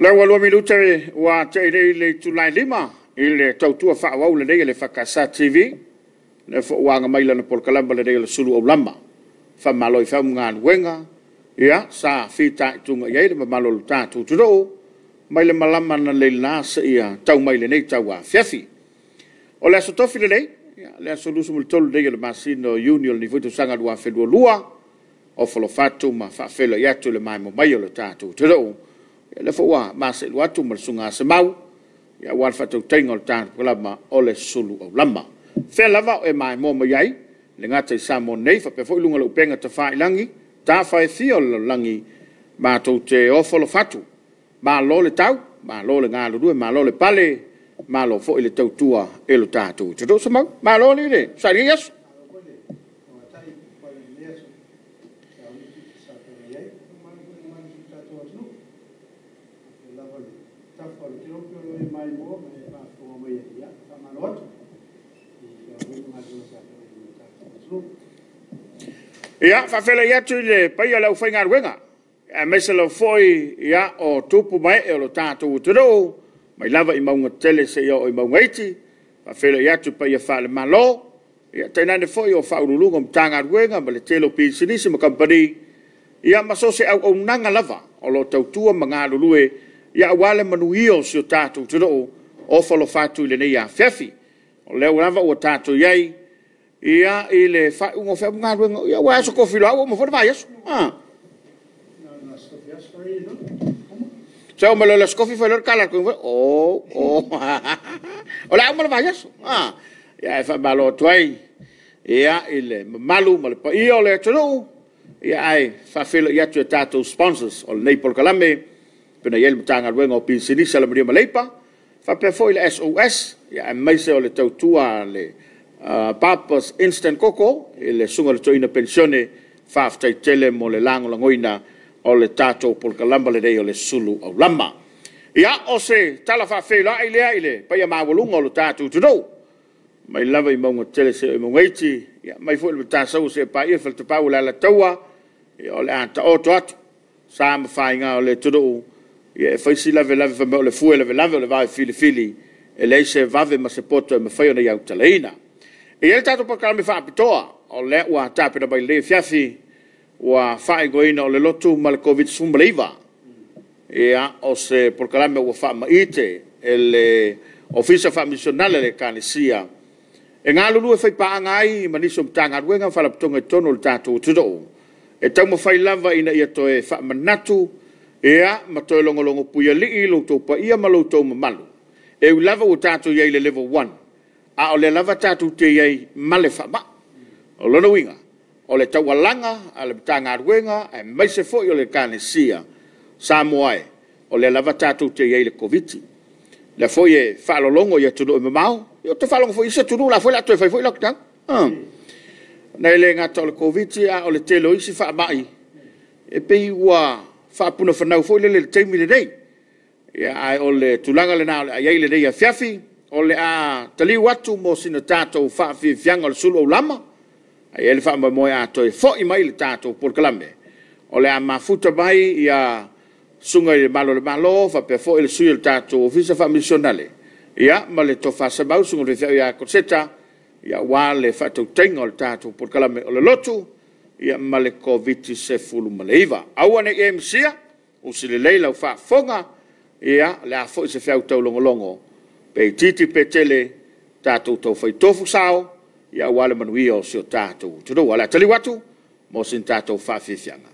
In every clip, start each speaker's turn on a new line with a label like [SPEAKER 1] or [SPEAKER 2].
[SPEAKER 1] Lea ua 2 minute ua tea nei le itula e 5 i le tautua faaauau lenei a le EFKS TV. Lea foi ua aga mai lana polokalame lenei o le sulu aulama. Faamalo i feau ma galuega ia sa fitaituga i ai le mamalu o le tatou atunuu mai le malama na leila seia tau mai lenei tauafiafi. O le aso tofi lenei, le aso 23 lenei o le masina o Iuni o lenei foi tausaga 2022, ofo alofa atu ma faafeiloai atu i le maimoa mai o le tatou atunuu. Lea foi ua ma seelua atu ma le susuga a Semau, aua le faatautaiga o le tatou polokalame o le sulu aulama. Fea lava e maimoa mai ai, le gata i Samoa nei faapea foi luga o le upega tafailagi, tafa e fia o le lalolagi, matou te ofo alofa atu. Malo le tau, malo le galulue, malo le pale, malo foi le tautua i lo tatou atunuu. Semau, malo alii le sai lenei aso. Ia, faafeiloai atu i le paia o le aufaigaluega, aemaise lava foi o tupu ma ee o le tatou atunuu, mai lava i mauga tetele seia oo i mauga iti. Faafeiloai atu i paia faale-Malo, ia tainane foi o Ofisa Sili o Pulega o Matagaluega ma le tele o pisinisi ma kamupani, ia ma so o se auaunaga lava o lo o tautua ma galulue aua le manuia o si o tatou atunuu. Ofo alofa atu i lenei afiafi. O lea lava ua tatou i ai i le faaiuga o feau ma galuega, ia ua aso tofi loa ua uma foi le vaiaso. Se oo mai loa i le aso tofi fai loa le tala a le toeaina, o, o, o le a uma le vaiaso. Ia ae faamalo atu ai i le mamalu ma le paia o le atunuu, ae faafeiloai atu i tatou sponsors o lenei polokalame, pei ona i ai le Matagaluega o Pisinisi, Alamanuia ma Leipa, faapea foi le SOS, aemaise o le tautua a le Papa's Instant Coco i le susuga i le Toeaina Penisione. Faafetai tele mo le lagolagoina o le tatou polokalame lenei o le sulu aulama. Ia, o se tala faafeiloai lea i le paia maualuga o le tatou atunuu, mai lava i mauga tetele seia oo i mauga iti, mai foi le Mataisaua seia paia le Faletapau o le Alataua. Ia, o le a taoto atu sa ma faiga o le atunuu e fai si lavelave, fai mai o le fue lavelave o le vao e filifili, e leai se vave ma se poto e mafai ona ia autalaina. E i ai le tatou polokalame faapitoa o lea ua tapena mai lenei afiafi, ua faaigoaina o le lotu ma le Koviti-19. Ia, o se polokalame ua faamaite e le Ofisa Faamisionale a le Ekalesia e galulue faipaaga ai ma nisi o Matagaluega ma Faalapotopotoga i totonu o le tatou atunuu, e taumafai lava ina ia toe faamanatu ma toe logologo puialii lo outou paia ma lo outou mamalu. E ui lava ua tatou i ai i le level 1, a o lea lava tatou te i ai ma le faamai. O lona uiga, o le taualaga a le Matagaluega aemaise foi o le Ekalesia Samoa e, o lea lava tatou te i ai i le Koviti. O lea foi e faalologo i atunuu e mamao, ou te faalogo foi i isi atunuu o la foi o le a toe fai foi lockdown. E le gata o le Koviti, a o le tele o isi faamai, e pei ua faapunafanau foi lele i le taimi lenei. Ia, ae o le tulaga lena o le a i ai lenei afiafi, o le a taliu atu mo sina tatou faafiafiaga o le sulu aulama, ae i ai le faamoemoe a toe foi mai le tatou polokalame, o le a mafuta mai ia susuga i le Malu o le Malo, faapea foi le sui o le tatou Ofisa Faamisionale, ia ma le Tofa Semau, susuga i le faifeau ia Koseta, aua le faatautaiga o le tatou polokalame o le lotu ma le Koviti-19. Aua ne i e misia, usi lelei lau faafofoga, ia le a foi se feau taulogologo, pe itiiti pe tele, tatou taufai tofu sao, aua le manuia o si o tatou atunuu. O le a taliu atu mo sina tatou faafiafiaga.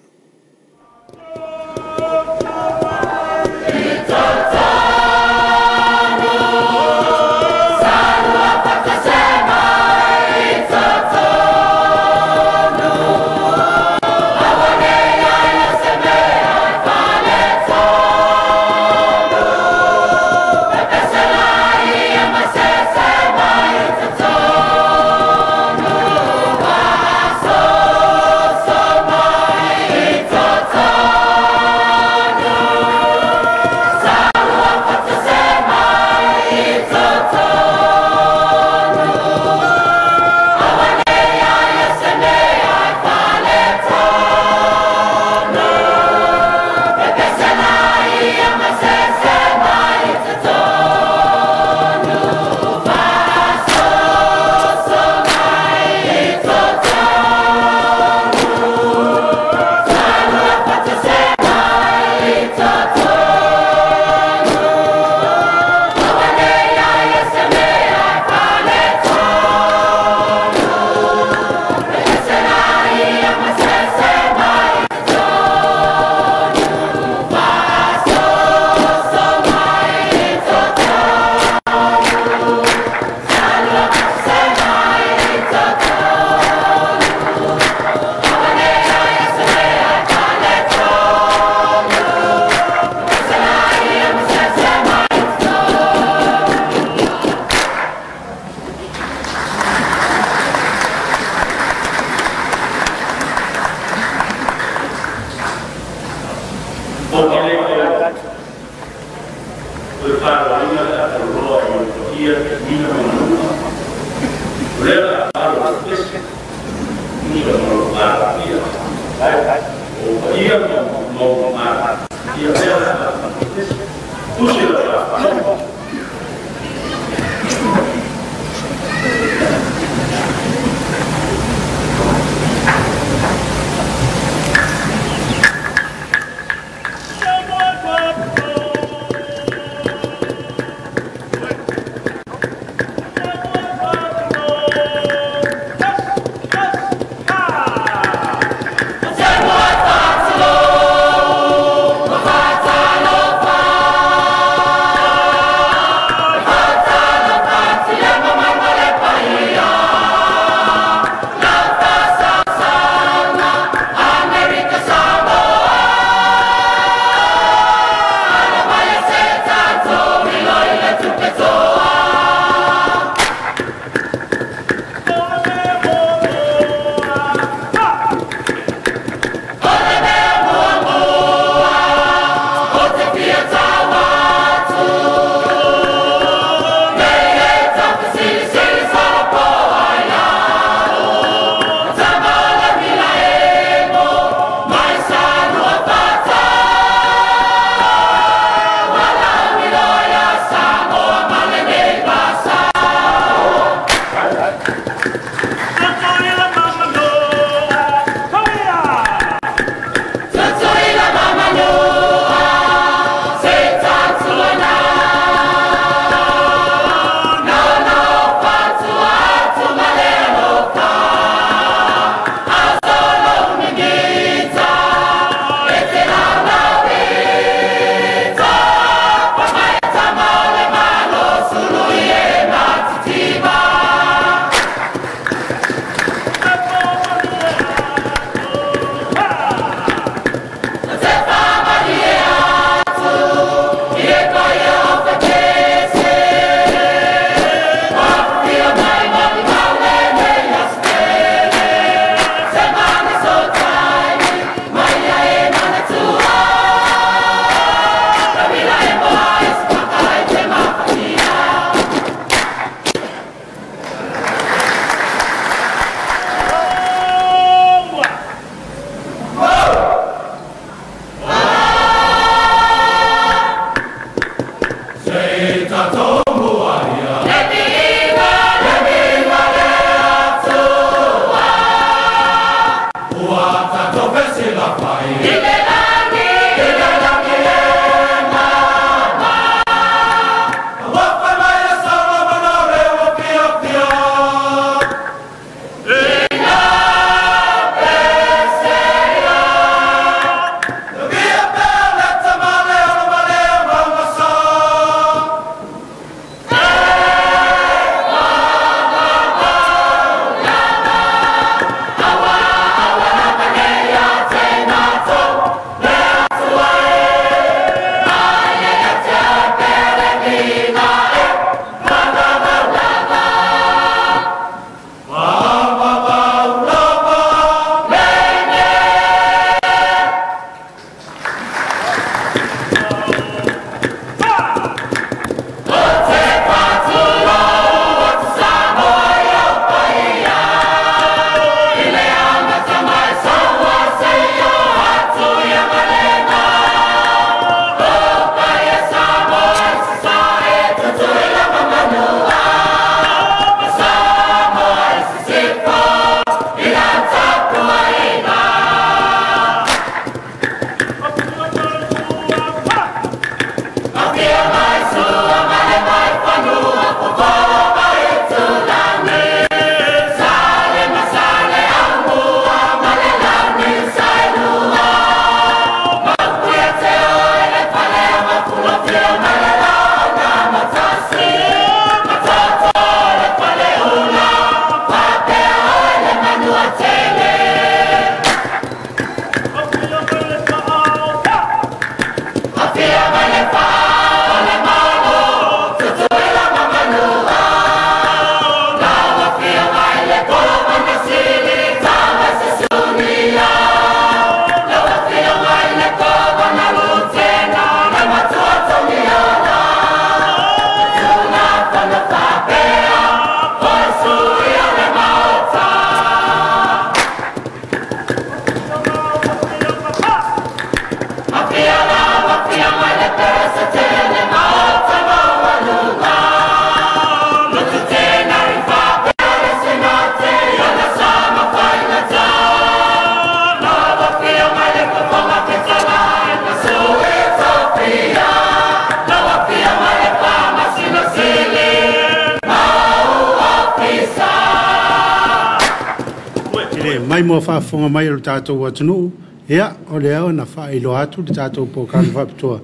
[SPEAKER 2] mo faafofoga mai a lo tatou atunuu, ia, o lea na faailoa atu le tatou polokalame faapitoa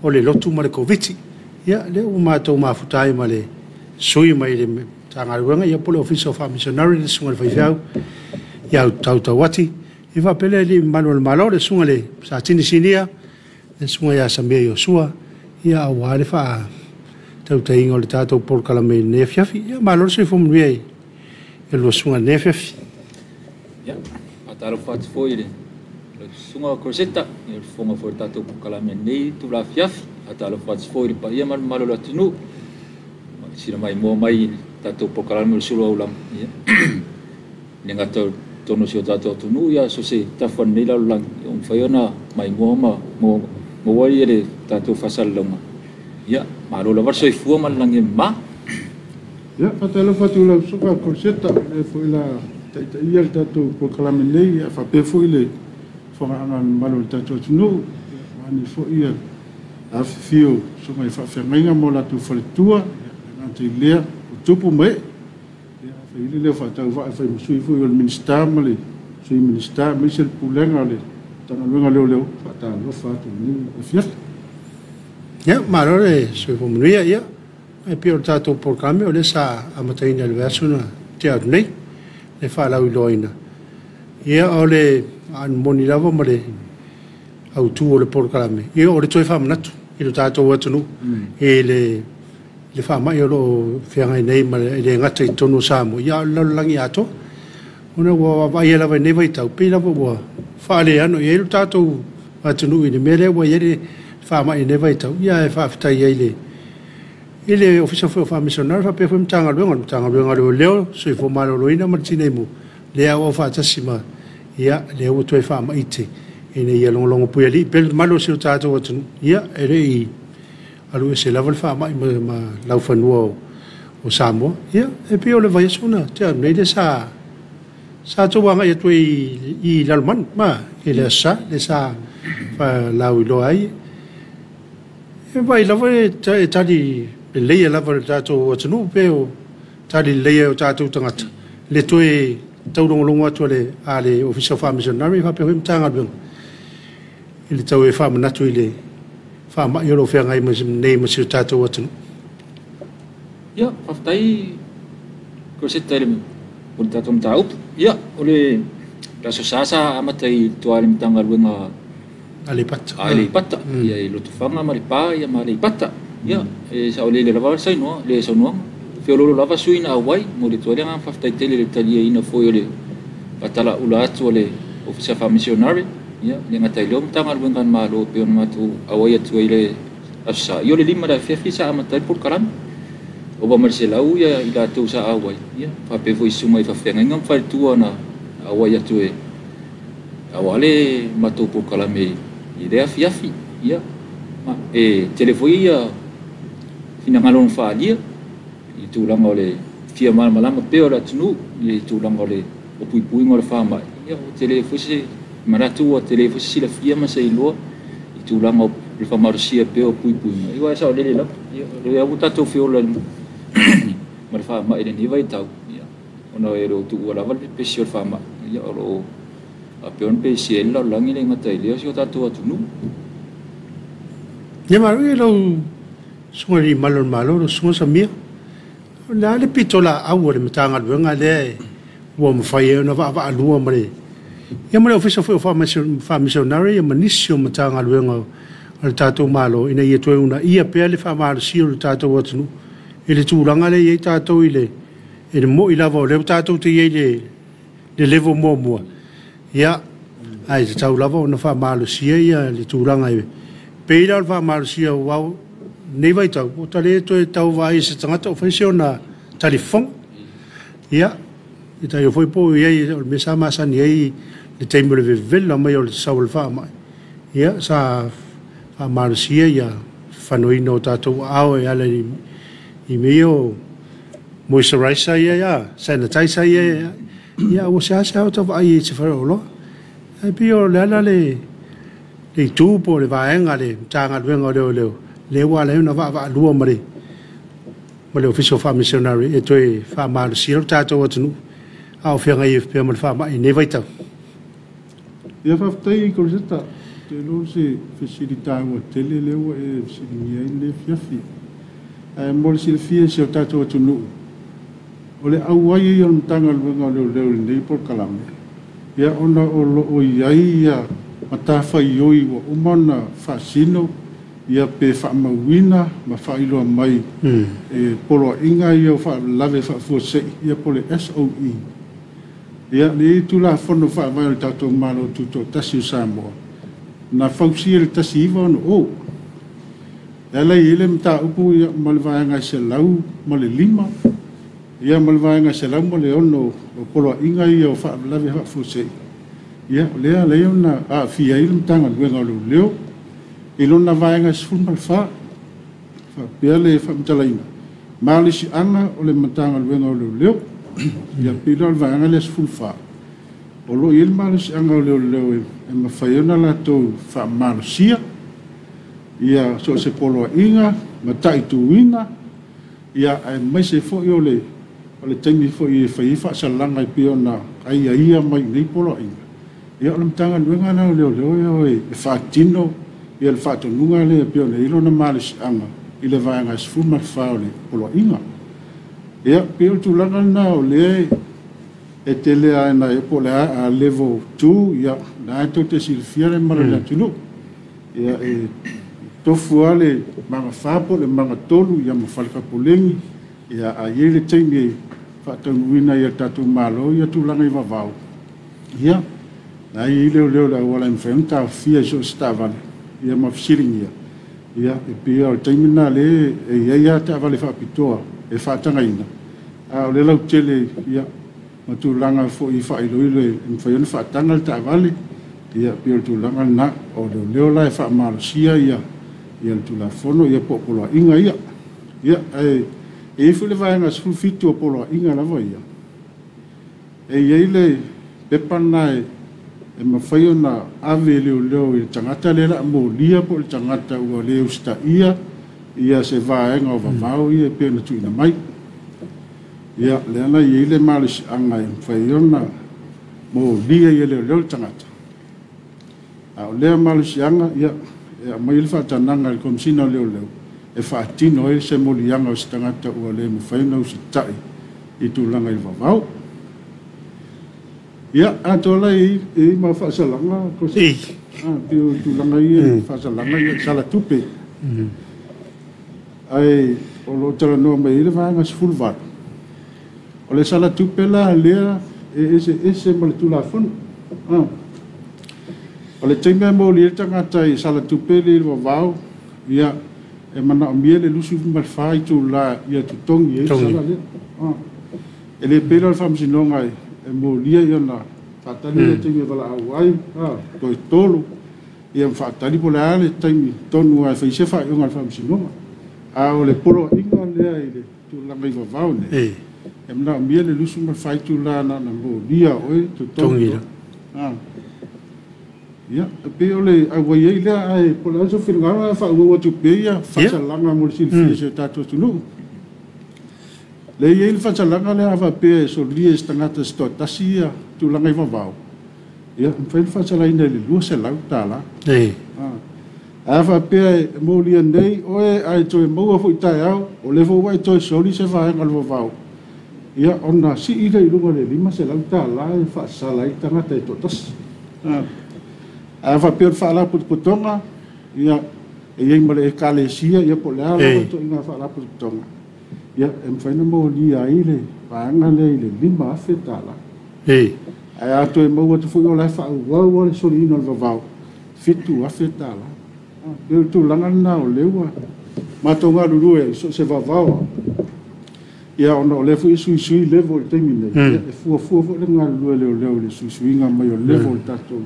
[SPEAKER 2] o le lotu ma le Koviti. Ia, lea ua matou mafuta ai ma le sui mai le Matagaluega ia po o le Ofisa o Faa-Missionary, le Susuga i le Faifeau ia Tautauati. Ia faapea le alii mamalu o le Malo, le Susuga i le Satini Sinia, le Susuga ia Samia Iosua, ia aua le faatautaiga o le tatou polokalame i lenei afiafi. Ia malo le soifua manuia i le lua susuga i lenei afiafi.
[SPEAKER 3] Ia, faatalofa atu foi i le Susuga Crosetta, i le fofoga foi o le tatou polokalame i lenei itula afiafi. Faatalofa atu foi i le paia ma le mamalu o le atunuu, sila maimoa mai i le tatou polokalame o le sulu aulaga. Ia, le gata o totonu o si o tatou atunuu, ia so se tafa o lenei lalolagi, ia ua mafai ona maimoa ma maua ia le tatou faasalalauga. Ia, malo lava le soifua ma le lagi e mama.
[SPEAKER 4] Ia, faatalofa atu i lau Susuga Crosetta, le foi la taitaia le tatou polokalame nei, ia faapea foi le fogaaga mamalu o le tatou atunuu. Ia, ua foi ia afifio susuga i faafeagaiga ma o latou faletua, ia, le gata i lea, o tupu ma ee. Ia, fai le faatauvaa e fai ma sui foi o le Minisita ma le Sui Minisita, aemaise le Pulega o le Matagaluega o Leoleo, faatalofa atu i lenei afiafi.
[SPEAKER 2] Ia, malo le soifua manuia. Ia, e pei o le tatou polokalame o lea sa amataina i le vaiaso na tea atu nei, le faalauiloaina. Ia, o le moni lava ma le autu o le polokalame, ia o le toe faamanatu i lo tatou atunuu i le faamai o lo o feagai nei ma le gata i totonu o Samoa, ia a o le lalolagi atoa. Ona ua vaavaai lava i lenei vaitau, pei lava ua faaleano i ai lo tatou atunuu i le mea lea ua i ai le faamai i lenei vaitau. Ia ae faafetai ai i le Ofisa foi o Faa-Missionary faapea foi Matagaluega, le Matagaluega o Leoleo, Soifua Maloloina ma le Tinei Mu, lea auau faatasi ma, ia, lea ua toe faamaite ina ia logologo puialii pea le mamalu o si o tatou atunuu. Ia, e le i alu ese lava le faamai ma laufanua o Samoa. Ia, e pei o le vaiaso na tea nei lea sa outou agai atu ai i Lalomanu, ma i le Aso Sa, lea sa faalauiloa ai. E vaai lava e tali lelei lava le tatou atunuu pe o tali lelei ai o tatou tagata, le toe taulogologo atu a le Ofisa o Faa-Missionary faapea foi Matagaluega i le tau e faamanatu i le faamai o lo o feagai nei ma si o tatou atunuu.
[SPEAKER 3] Ia, faafetai Crosetta i le tatou mataupu. Ia, o le Aso Sa sa amata i tua i le Matagaluega
[SPEAKER 2] Aleipata.
[SPEAKER 3] Aleipata, ia i Lotofaga ma Lepa ia ma Aleipata. Ia, e saolele lava le saunoaga, le saunoaga. Feoloolo lava sui na auai, mo le tua le agaga faafetai tele i le taliaina foi o le faatalaula atu o le Ofisa Faa-Missionary. Ia, le gata i lea o Matagaluega a le Malo pei ona matou auai atu ai le Aso Sa. Ia o le 5 i le afiafi sa amata ai le polokalame. Ova ma le 100 ia i latou sa auai. Ia, faapea foi i susuga i faafeagaiga ma faletua na auai atu e aua le matou polokalame i lea afiafi. Ia, e tele foi ia finagalo na faaalia i tulaga o le fia malamalama pea o le atunuu i le tulaga o le puipuiga o le faamai. Ia, ua tele foi se manatu, ua tele foi se silafia ma se iloa i tulaga o le faamalosia pea o puipuiga. Ia, ae saolele lava. Ia, o lea ua tatou feola ma le faamai i lenei vaitau. Ia, ona e le o tuua lava le pepesi o le faamai. Ia, o lo o faapea ona pesia ai le lalolagi le gata i lea o si o tatou atunuu.
[SPEAKER 2] Ia malo i lau susuga i le mamalu o le Malo, lau Susuga Samia. O le a le pitolaau a le Matagaluega lea ua mafai ai ona vaavaalua ma le ia ma le Ofisa foi o Faa-Missionary ma nisi o Matagaluega o le tatou Malo ina ia toe uunaia pea le faamalosia o le tatou atunuu i le tulaga lea e i ai tatou i le moi lava o lea ua tatou te i ai i le level muamua. Ia, ae tatau lava ona faamalosia ia le tulaga e pei la o le faamalosia ua nei vaitau, ua tale toe tau vaai i se tagata o fai se ona talifofoga. Ia, e tai foi po i ai o le mea sa masani ai le taimi o le vevela mai o le sau o le faamai. Ia, sa faamalosia ia fanoina o tatou aao e ala i mea o moisturizer ia, ia, sanitizer ia, ia, ua seasea o tau vaai i se faleoloa. Ae pei o le ala le itu po o le vaega le Matagaluega o Leoleo, lea ua ala ai ona vaavaalua ma le Ofisa o Faa-Missionary e toe faamalosia lo tatou atunuu. A o feagai ai pea ma le faamai i lenei vaitau.
[SPEAKER 4] Ia faafetai i Koloseta, ou te iloa o se fesili taua tele lea ua e fesiligia ai lenei afiafi. Ae mo le silafia e si o tatou atunuu, o le auai ia o le Matagaluega o Leoleo i lenei polokalame, ia ona o lo o i ai ia matafaioi ua uma ona faasino ia pe faamauina ma faailoa mai e poloaiga ia o faalavelave faafuasei ia po o le SOE. Ia, lenei Tulafono Faavae o le tatou Malo Tutoatasi o Samoa, na fausia i le 1960. E ala i ai le mataupu ia ma le vaega e 105 ia ma le vaega 106 o poloaiga ia o faalavelave faafuasei. Ia, o lea ala ai ona aafia ai le Matagaluega o Leoleo i lona vaega 14. Faapea le faamatalaina, malosiaga o le Matagaluega o Leoleo. Ia pei la o le vaega lea 14, o lo o i ai le malosiaga o leoleo e mafai ona latou faamalosia ia so o se poloaiga, mataituina, ia aemaise foi o le taimi foi e fai ai faasalaga e pei ona aiaia mai i nei poloaiga. Ia o le Matagaluega la o Leoleo e o e faatino ia le faatonuga lea e pei ona i ai lona malosiaga i le vaega 14 o le poloaiga. Ia, pei o le tulaga lena o lea e tele lava ina po o le a level 2, ia, na tou te silafia le mamalu o le atunuu. Ia, e tofu lava le magafa po o le magatolu ia ma falikapoleni, ia a i ai le taimi e faataunuuina ai e le tatou Malo ia tulaga i vavao, ia, na i ai leoleo i le auala e mafai ona taofia i so o se taavale, ia ma fesiligia, ia, e pei o le taimi lena lea e i ai lava taavale faapitoa e faatagaina, a o le lautele, ia, ma tulaga foi faailoilo e mafai ona faataga le taavale, ia, pei o le tulaga lena. O leoleo la e faamalosia ia le Tulafono ia po o poloaiga ia. Ia, ae e i ai foi le vaega 17 o poloaiga lava ia, e i ai le pepa lena e mafai ona ave e leoleo i le tagata lea o le a molia po o le tagata ua le usitaia ia se vaega o vavao ia e pei ona tuuina mai. Ia, lea la e i ai le malosiaga e mafai ona molia i e leoleo le tagata. A o lea malosiaga, ia, e aumai le faatanaga e le Komesina o Leoleo e faatino ai se moliaga o se tagata ua le mafai ona usitai i tulaga i le vavao. Ia, atoa la e i ai ma faasalaga, pei o tulaga ia i faasalaga ia sala tupe. Ae o lo o talanoa mai ai le vaega 18. O le sala tupe la lea e eseese ma le Tulafono. O le taimi e moli ai le tagata i sala tupe le i le vavao, ia, e manaomia le 24 itula ia totogi ai le sala lea. E le pei la o le faamasinoga e molia ia ona faatali le taimi e valaau ai, toe tolu, ia ma faatali po o le a le taimi tonu e fai se faaiuga a le faamasinoga. A o le poloaiga lea i le tulaga i vavao nei, e manaomia le 24 itula na ona molia oe totogi. Ia, e pei o le auai ai lea, ae po o le a se finagalo ae faaauau atu pea ia faasalaga mo le silafia e si o tatou atunuu. Lea e i ai le faasalaga lea a faapea e solia e se tagata se toatasi ia tulaga i vavao, ia, e mafai ona faasalaina i le $200. A faapea e molia nei oe ae toe maua foi taeao, o lea foi ua e toe soli se vaega o le vavao, ia, ona sii lea i luga o le $500 e faasala ai le tagata e toatasi. A faapea o le faalapotopotoga, ia, e i ai ma le ekalesia, ia po o le a lava ituaiga faalapotopotoga, ia, e mafai ona molia ai le vaega lea i le $5,000. Ae a toe maua atu foi o la e faaauau le soliina o le vavao, $7,000. E o le tulaga lena o lea ua matou galulue ai so o se vavao. Ia, ona o lea foi e suisui level i le taimi nei, ia, e fuafua foi le galulue leoleo i le suisuiga mai o level o le tatou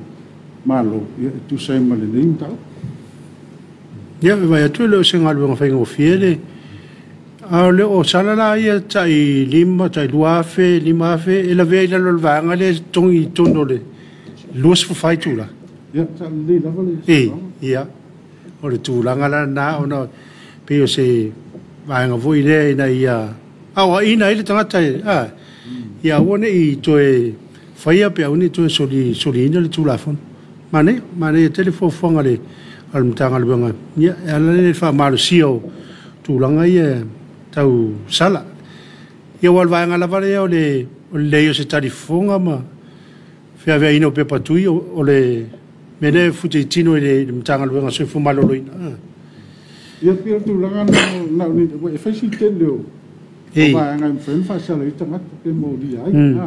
[SPEAKER 4] Malo, ia, e tusa ai ma lenei mataupu.
[SPEAKER 2] Ia, e vaai atu e le o se galuega faigofie le a o le o sala la ia tai 5, tai 2,000, 5,000 e lavea i lalo o le vaega lea e togi i totonu o le 24 itula.
[SPEAKER 4] Ia, sa lelei lava le
[SPEAKER 2] Ia, o le tulaga la lena ona pei o se vaega foi lea ina ia aoaina ai le tagata e Ia aua ne'i toe faia pe aua ne'i toe soliina le Tulafono. Manaia, manaia tele fuafuaga a le Matagaluega, ia e ala lea i le faamalosia o tulaga ia tau sala. Ia aua o le vaega lava lea o le leai o se talifofoga ma feaveaiina o pepa tui, o le mea lea e fitaitino i le Matagaluega o le Soifua Maloloina.
[SPEAKER 4] Ia pei o le tulaga lena, e fai si tele o vaega e mafai ona faasala ai tagata pe molia ai.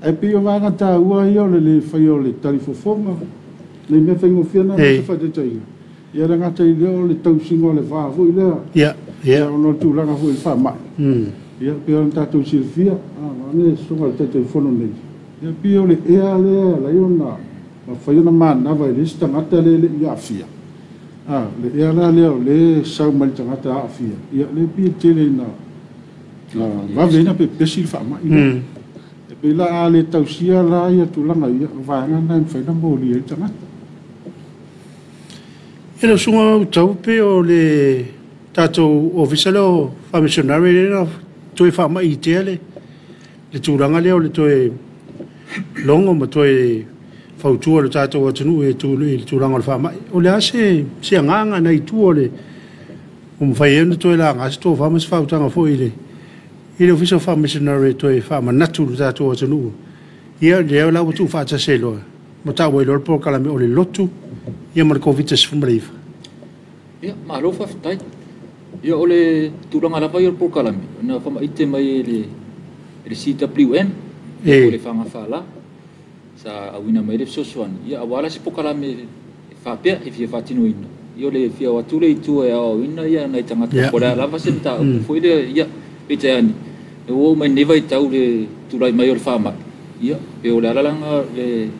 [SPEAKER 4] Ae pei o vaega taua ia o le le faia o le talifofoga, le mea faigofie na te faataitaiga. Ia le gata i lea o le tausiga o le va foi lea. Ia ona o le tulaga foi i le faamai. Ia pei ona tatou silafia, vaeane susuga i le Taitaifono nei, ia pei o le ea lea e ala ai ona mafai ona manava e le isi tagata lea e le i aafia. Le ea la lea o lea e sau mai le tagata aafia, ia lea pei e tele ina vave ai ona pepesi le faamai. E pei la a le tausia la ia tulaga ia, o vaega na e mafai ona molia ai le tagata.
[SPEAKER 2] E le usuga o tau pe o le tatou ofisa lea o faa-missionary lea na toe faamai itea le tulaga lea o le toe logo ma toe fautua le tatou atunuu i le tulaga o le faamai. O le a se agaga nai tua o le mafai ai ona toe laga se tofa ma se faautaga foi i le ofisa o faa-missionary toe faamanatu le tatou atunuu. Ia lea la ua tuufaatasi ai loa ma taua ai loa le polokalame o le lotu ia ma le Koviti-19.
[SPEAKER 3] Ia, malo faafetai. Ia, o le tulaga lava ia o le polokalame, na faamaite mai e le CWM, o le Fagafala, sa auina mai le fesoasoani. Ia, aua la se polokalame e faapea e fia faatinoina. Ia, o le fia o atu le itu e aoaoina ia nai tagata po o le a lava se mataupu foi lea, ia, peitai ane, e ua oo mai lenei vaitau le tulai mai o le faamai. Ia, pe o le ala lana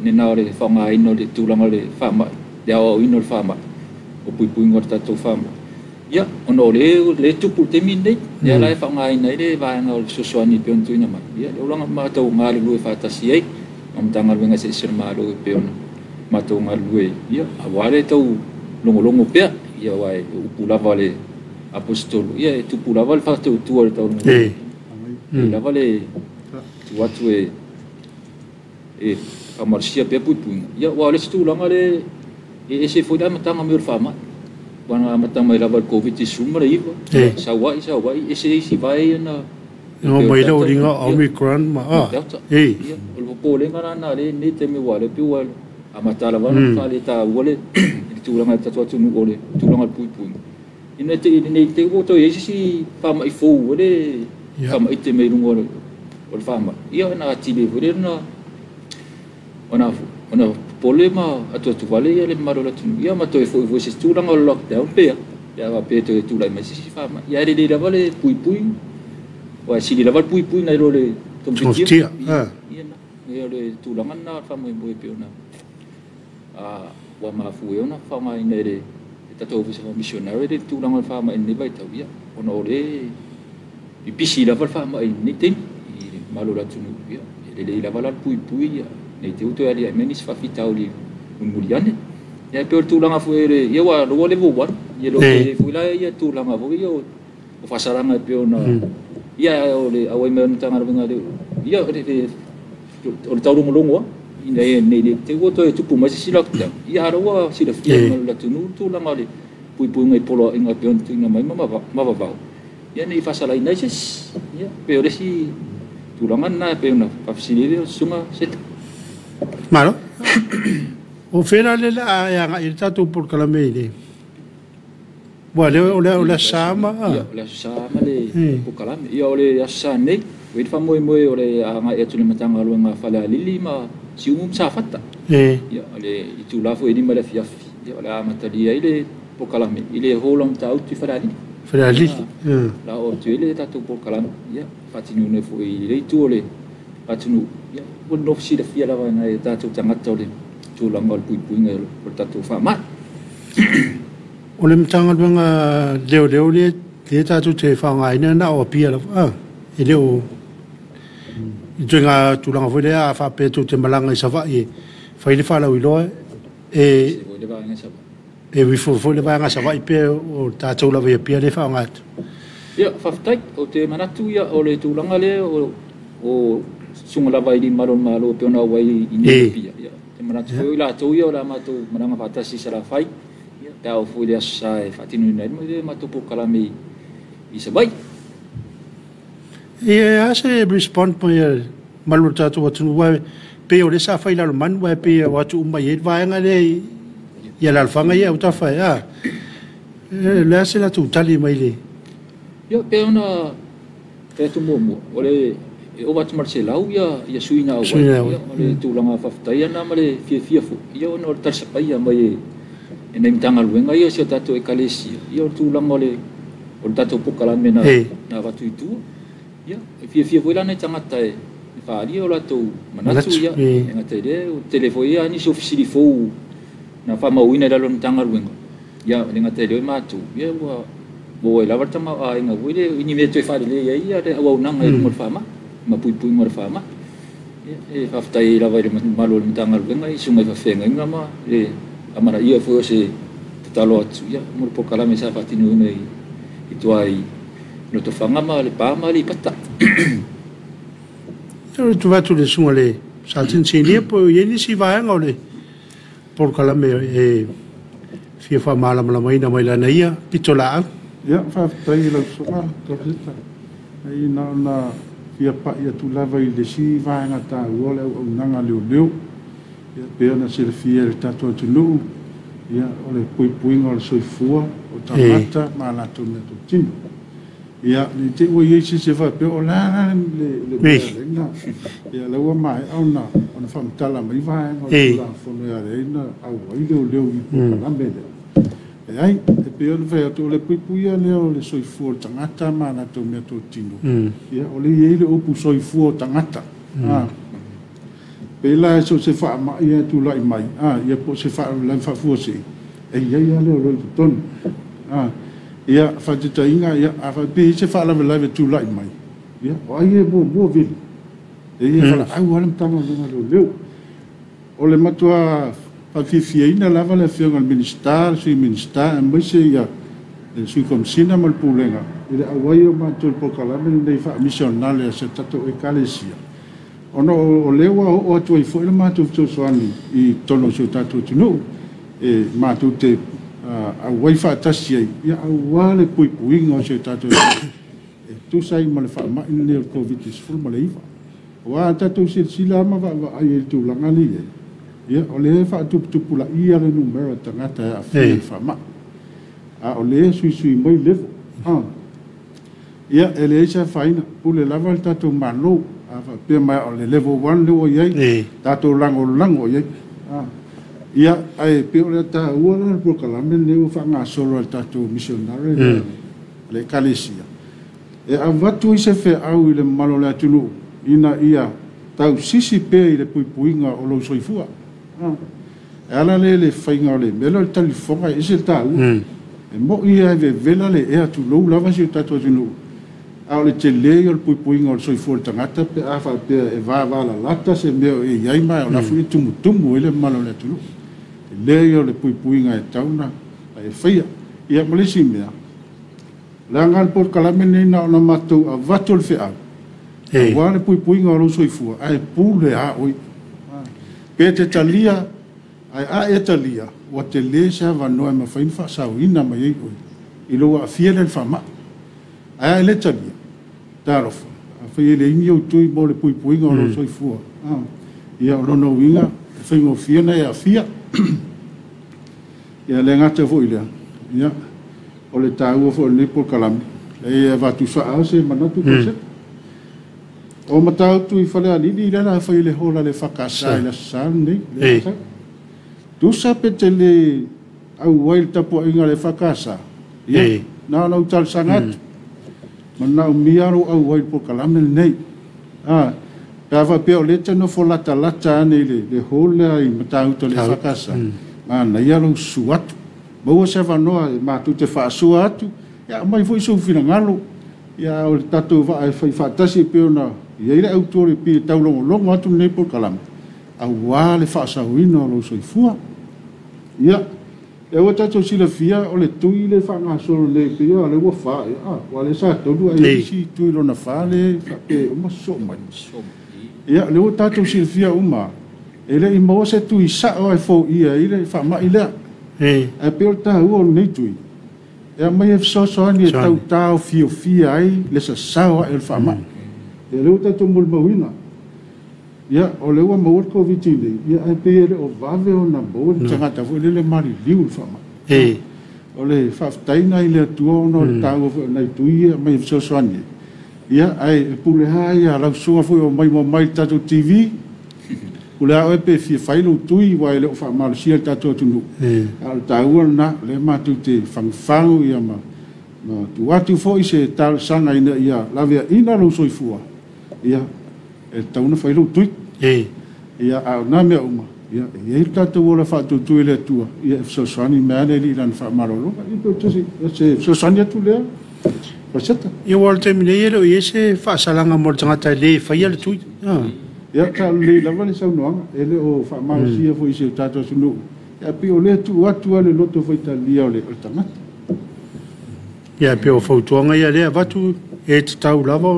[SPEAKER 3] lena o le faaaogaina o le tulaga o le faamai, le aoaoina o le faamai, o puipuiga o le tatou faamai. Ia, ona o le tupu i le taimi lenei, lea la e faaaogaina ai le vaega o le fesoasoani e pei ona tuuina mai. Ia, lea ua matou galulue faatasi ai ma Matagaluega eseese o le Malo e pei ona matou galulue. Ia, aua le tau logologo pea, ia, aua e upu lava le aposetolo, ia, e tupu lava le faatautua o le taulogologo. E lava le tu atu e faamalosia pea puipuiga. Ia, aua o le isi tulaga le e ese foi le amataga mai o le faamai. Ua na amata mai lava le Covid-19, sauai, ese isi vae ia na...
[SPEAKER 2] No, mai le uliga Omicron ma...
[SPEAKER 3] Delta. Ia, o le popolega la na le nei taimi ua le pei ua amata lava ona faaletaua le tulaga o le tatou atunuu o le tulaga o le puipuiga. Ina nei te ua toe i ai se isi faamai fou o le faamaite mai luga o le faamai. Ia, na atili foi lea na ona popole ma atuatu vale ia le mamalu o le atunuu. Ia ma toe foi foi se tulaga o le lockdown pea, pe a pe toe tulai mai se isi faamai. Ia, e lelei lava le puipui, ua sili lava le puipui nai lo le tomafitia. Ia, na, o le tulaga lena o le faamoemoe pei ona ua mafua ai ona faaaogaina e le tatou ofisa faa-missionary le tulaga o le faamai i lenei vaitau. Ia, ona o le pipisi lava le faamai i lenei taimi i le mamalu o le atunuu. Ia, e lelei lava la le puipui, ia, nei te uto e aliae mai nisi faafitauli mulimuli ane. Ia, pei o le tulaga foi le, ia, ua loa level 1, ia, lo te foi la ia tulaga foi ia o faasalaga e pei ona, ia, o le auai mai o le Matagaluega le, ia, o le taulogologo a, ina ia nei te ua toe tupu mai se isi lockdown. Ia, a ua silafia e le atunuu tulaga o le puipuiga i poloaiga e pei ona tuuina mai ma vavao. Ia, nei faasalaina ai se isi. Ia, pei o le isi tulaga lena e pei ona faafesili ai le susuga Seta.
[SPEAKER 2] Malo. O fela le la e aga i le tatou polokalame i le ua le o le aso ma.
[SPEAKER 3] Ia, o le aso sa ma le polokalame. Ia, o le aso sa nei, o le faamoemoe o le agai atu le Matagaluega Falealili ma Siumu ma Safata. Ia, o le itula foi e 5 le afiafi. Ia, o le a amatalia ai le polokalame i le hall o Matautu i Falealili.
[SPEAKER 2] Falealili.
[SPEAKER 3] La o atu ai le tatou polokalame. Ia, faatinoina foi i le itu o le atunuu. Ia, ua nofo silafia lava nai o tatou tagata o le tulaga o le puipuiga o le tatou faamai.
[SPEAKER 2] O le Matagaluega leoleo le tatou te faaaogaina na o Apia lava. E le o i tuiga tulaga foi lea a faapea tou te malaga i Savaii e fai le faalauiloa e uifo foi le vaega Savaii pe o tatou lava i Apia le faaaoga atu.
[SPEAKER 3] Ia, faafetai. O te manatu ia o le tulaga lea o Susuga lava i lima o le Malo e pei ona auai i nei Apia. Ia, ou te manatu foi o i latou ia o le a matou malaga faatasi i Salafai, ia, pe a oo foi i le Aso Sa e faatinoina ai le matou polokalame i Savaii.
[SPEAKER 2] Ia, e a se respond mai a le mamalu o le tatou atunuu, aua e pei o lea sa fai i Lalomanu, ae pei e o atu uma i ai le vaega lea i alaalafaga ia autafa e a. O le a se latou tali mai le.
[SPEAKER 3] Ia, pei ona fai atu muamua, o le e ova atu ma le 100 ia sui na auai. Ia, o le tulaga faafetai ana ma le fiafia foi, ia ona o le talisapaia mai e nai Matagaluega ia o si o tatou Ekalesia, ia o le tulaga o le tatou polokalame na avatu i tua. Ia, e fiafia foi la nai tagata e faaalia o latou manatu, ia, e gata i lea, ua tele foi ia nisi o fesili fou na faamauina i lalo o le Matagaluega. Ia, le gata i lea o matou, ia ua maua ai lava le tamaoaiga foi lea i ni mea toe faalelei ai ia le auaunaga i luga o le faamai ma puipuiga o le faamai. Ia, e faafetai ai lava i le mamalu o le Matagaluega i susuga i faafeagaiga ma le amanaia foi o se tatalo atu, ia, mo le polokalame sa faatinoina i tua i Lotofaga ma Lepa ma Aleipata.
[SPEAKER 2] O le tuu atu i le susuga i le Sergeant Senior po o i ai nisi vaega o le polokalame e fia faamalamalamaina mai lana ia pitolaau.
[SPEAKER 4] Ia, faafetai i lau susuga Tofiita. Ai na ona fia pa'i atu lava i le isi vaega taua o le auaunaga leoleo. Ia, pei ona silafia e le tatou atunuu, ia, o le puipuiga o le soifua o tagata ma latou meatotino. Ia, ne i te i ua i ai se isi e faapea, o le a la le mea lea na, ia, lea ua maea ona faamatala mai vaega o le Tulafono e ala ai ona auai leoleo i polokalame lea. Leai, e pei ona fai atu, o le puipuia lea o le soifua o le tagata ma latou meatotino, ia, o lea e i ai le upu soifua o tagata. Pei la so o se faamai e tulai mai, ia po o se faalavelave faafuasei, e i ai lava leoleo i totonu. Ia, faataitaiga, ia, a faapea e i ai se faalavelave e tulai mai, ia, o ai e muamua vili? E i ai valaau lava le Matagaluega a Leoleo. O le matua faafiafiaina lava le Afioga i le Minisita, le Sui Minisita, aemaise ia le Sui Komesina ma le Pulega i le auai o matou i le polokalame lenei faamisionale a si a tatou Ekalesia, ona o lea ua oo atu ai foi le matou fesoasoani i totonu o si o tatou atunuu e matou te auai faatasi ai, ia, aua le puipuiga o si o tatou atunuu e tusa ai ma le faamai lenei o le Koviti-19. Aua a tatou silasila ma vaavaai i le tulaga lea e i ai, ia, o lea e faatuputupulaia le numera tagata e aafia i le faamai, a o lea e suisui mai level. Ia, e leai se afaina, pule lava le tatou Malo. A faapea mai o le level 1 lea ua i ai, tatou lagolago i ai. Ia, ae pei o le taua la le polokalame lenei ua faagasolo a le tatou missionary le Ekalesia, e avatu ai se feau i le mamalu o le atunuu ina ia tausisi pea i le puipuiga o lou soifua. E ala lea le faiga o le mea lea o le talifofoga e ese le taua. E moi e vevela le ea tulou lava si o tatou atunuu, a o le tele o le puipuiga o le soifua o le tagata pe a faapea e vavalalata se mea o e i ai ma o la foi e tumutumu ai le mamalu o le atunuu. Tele o le puipuiga e tatau ona e faia. Ia, ma le isi mea, leaga le polokalame lenei na ona matou avatu o le feau, aua le puipuiga o lou soifua, ae pule a oe. Pe te talia, ae a e talia, ua tele se avanoa e mafai ona faasaoina mai ai oe i lou aafia lea i le faamai. Ae a e le talia, talofa, afai e leai ni ou tui mo le puipuiga o lou soifua, ia, o lona uiga, e faigofie ona e aafia. Ia, le gata foi lea, ia, o le taua foi o lenei polokalame, e avatu sao se manatu mm. O Matautu i Falealili lea la fai le hola le EFKS i le Aso Sa lenei. Tusa pe te le auai le tapuaiga a le EFKS, ia, na ona ou talosaga atu. Manaomia lou auai i le polokalame lenei. Pe a faapea o lea e te nofo latalata ane i le hall lea i Matautu le EFKS, manaia lou susu atu. Maua se avanoa e matou te faasua atu, ia, aumai foi sou finagalo. Ia, o le tatou vaa e fai faatasi e pei ona i ai le autu o le pei e taulogologo atu lenei polokalame, aua le faasaoina o lou soifua. Ia, lea ua tatou silafia o le tui le faagasolo nei, pei o lea ua fa, ia, aua lea sa tolu ae i ai isi tui lona fa le faapea e uma sosoo mai. Ia le ua tatou silafia uma e le'i maua se tui sa'o e fo'ia ai le faama'i lea. Ae pei o le taua o lenei tui e aumai e fesoasoani e tautaofiofia ai le sasao a'e o le faama'i. Ia lea ua tatou molimauina, ia o lea ua maua le Koviti nei, ia ae pei e le o vave ona maua le tagata foi lele maliliu i le faama'i. O le faafetaiga i le Atua ona o le taua foi o nai tui ia e aumai e fesoasoani ai. Ia ae pule lava ia lau susuga foi o mai mai i le tatou TV, pule lava oe pe fia fai lou tui aua e le o faamalosia le tatou atunuu. A o le taua lena, o lea matou te fagufagu ia ma tuu atu foi se talosaga ina ia laveaina lou soifua, ia e tatau ona fai lou tui. Ia a o na mea uma, ia e i ai le tatou ola faatutu i le Atua, ia e fesoasoani mai lava le Alii i lana faamalologa. Ia pe o se fesoasoani atu lea, Faleseta.
[SPEAKER 2] Ia ua o le taimi nei e le o i ai se faasalaga mo le tagata e lē faia le tui.
[SPEAKER 4] Ia saolelei lava le saunoaga, e le o faamalosia foi i si o tatou atunuu, ia pei o lea tuu atu lava le loto faitalia o le tagata.
[SPEAKER 2] Ia pei o fautuaga ia lea avatu e tatau lava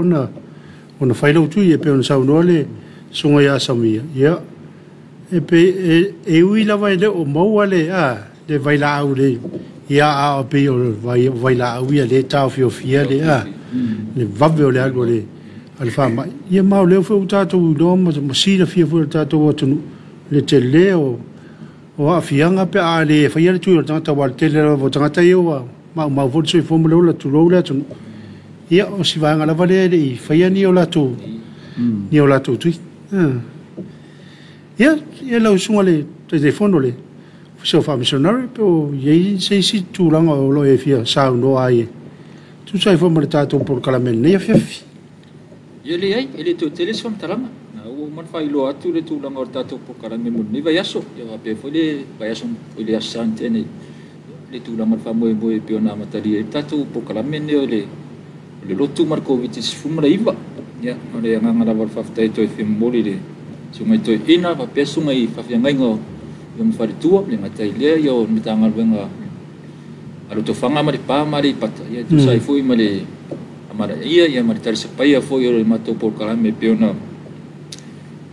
[SPEAKER 2] ona fai lau tui, e pei ona saunoa le susuga ia Samia. Ia e pei e ui lava e le o maua le le vailaau le ia a o pei o le vailaau ia le taofiofia le le vave o le alu o le faama'i. Ia ma o lea foi ua tatou iloa ma silafia foi e le tatou atunuu le tele o aafiaga pe a le faia le tui o le tagata, aua o le tele lava o tagata ia ua maumau foi le soifua ma le ola, tulou le atunuu. Ia o si vaega lava lea e le i faia ni o latou tui. Ia lau susuga le Taitaifono le Ofisa o Faamasinoga, pe o i ai se isi tulaga o lo o e fia saunoa ai e tusa ai foi ma le tatou polokalame i lenei afiafi.
[SPEAKER 3] Ia leai, e le toe tele se faamatalaga. Na ua uma ona faailoa atu le tulaga o le tatou polokalame mo lenei vaiaso. Ia faapea foi le vaiaso i le aso Sa na tea nei, le tulaga o le faamoemoe e pei ona amatalia ai le tatou polokalame lenei o le lotu ma le Koviti-19. Ia, o le agaga lava o le faafetai toe fia momoli i le susuga i toeaina faapea susuga i faafeagaiga o ma faletua, le gata i lea ia o le Matagaluega a Lotofaga ma Lepa ma Aleipata, ia tusa ai foi ma le amanaia ia ma le talisapaia foi o le matou polokalame e pei ona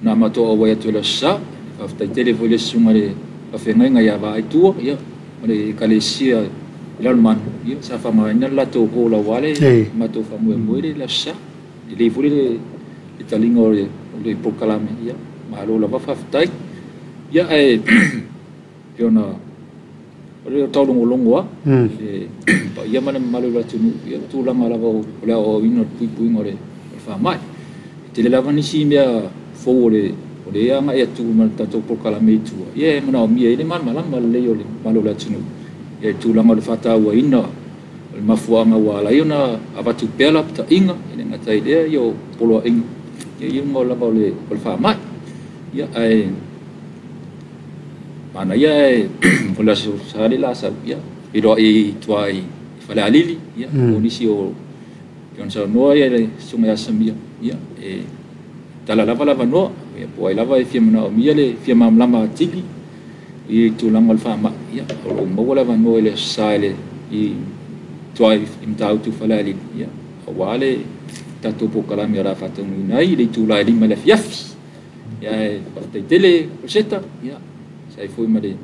[SPEAKER 3] na matou auai atu i le Aso Sa. Faafetai tele foi le susuga i le faafeagaiga ia Vaaitua, ia ma le Ekalesia i Lalomanu, ia sa faaaogaina le latou hall aua le matou faamoemoe le Aso Sa. Lelei foi le taliga o le polokalame, ia malo lava faafetai. Ia ae pei ona o le taulogologo lava i le paia ma le mamalu o le atunuu, ia tulaga lava o le aoaoina o le puipuiga o le faamai. E tele lava nisi mea fou o le agai atu ma le tatou polokalame i tua, ia e manaomia ai le malamalama lelei o le mamalu o le atunuu, ia le tulaga o le faatauaina o le mafuaaga ua ala ai ona avatu pea lapataiga, e le gata i lea ia o poloaiga, ia i luga lava o le faamai. Ia ae manaia ae o le Aso Sa le la sau, ia feiloai i tua i Falealili, ia o nisi o pei ona saunoa ia le susuga ia Samia, ia e tala lava lavanoa, ia po o ai lava e fia manaomia le fia malamalama atili i tulaga o le faamai, ia o lo o maua le avanoa i le Aso Sa i tua i Matautu Falealili, ia aua le tatou polokalame o le a faataunuuina ai i le itula e 5 i le afiafi. Ia e faafetai tele Rosetta, ia sai foi ma le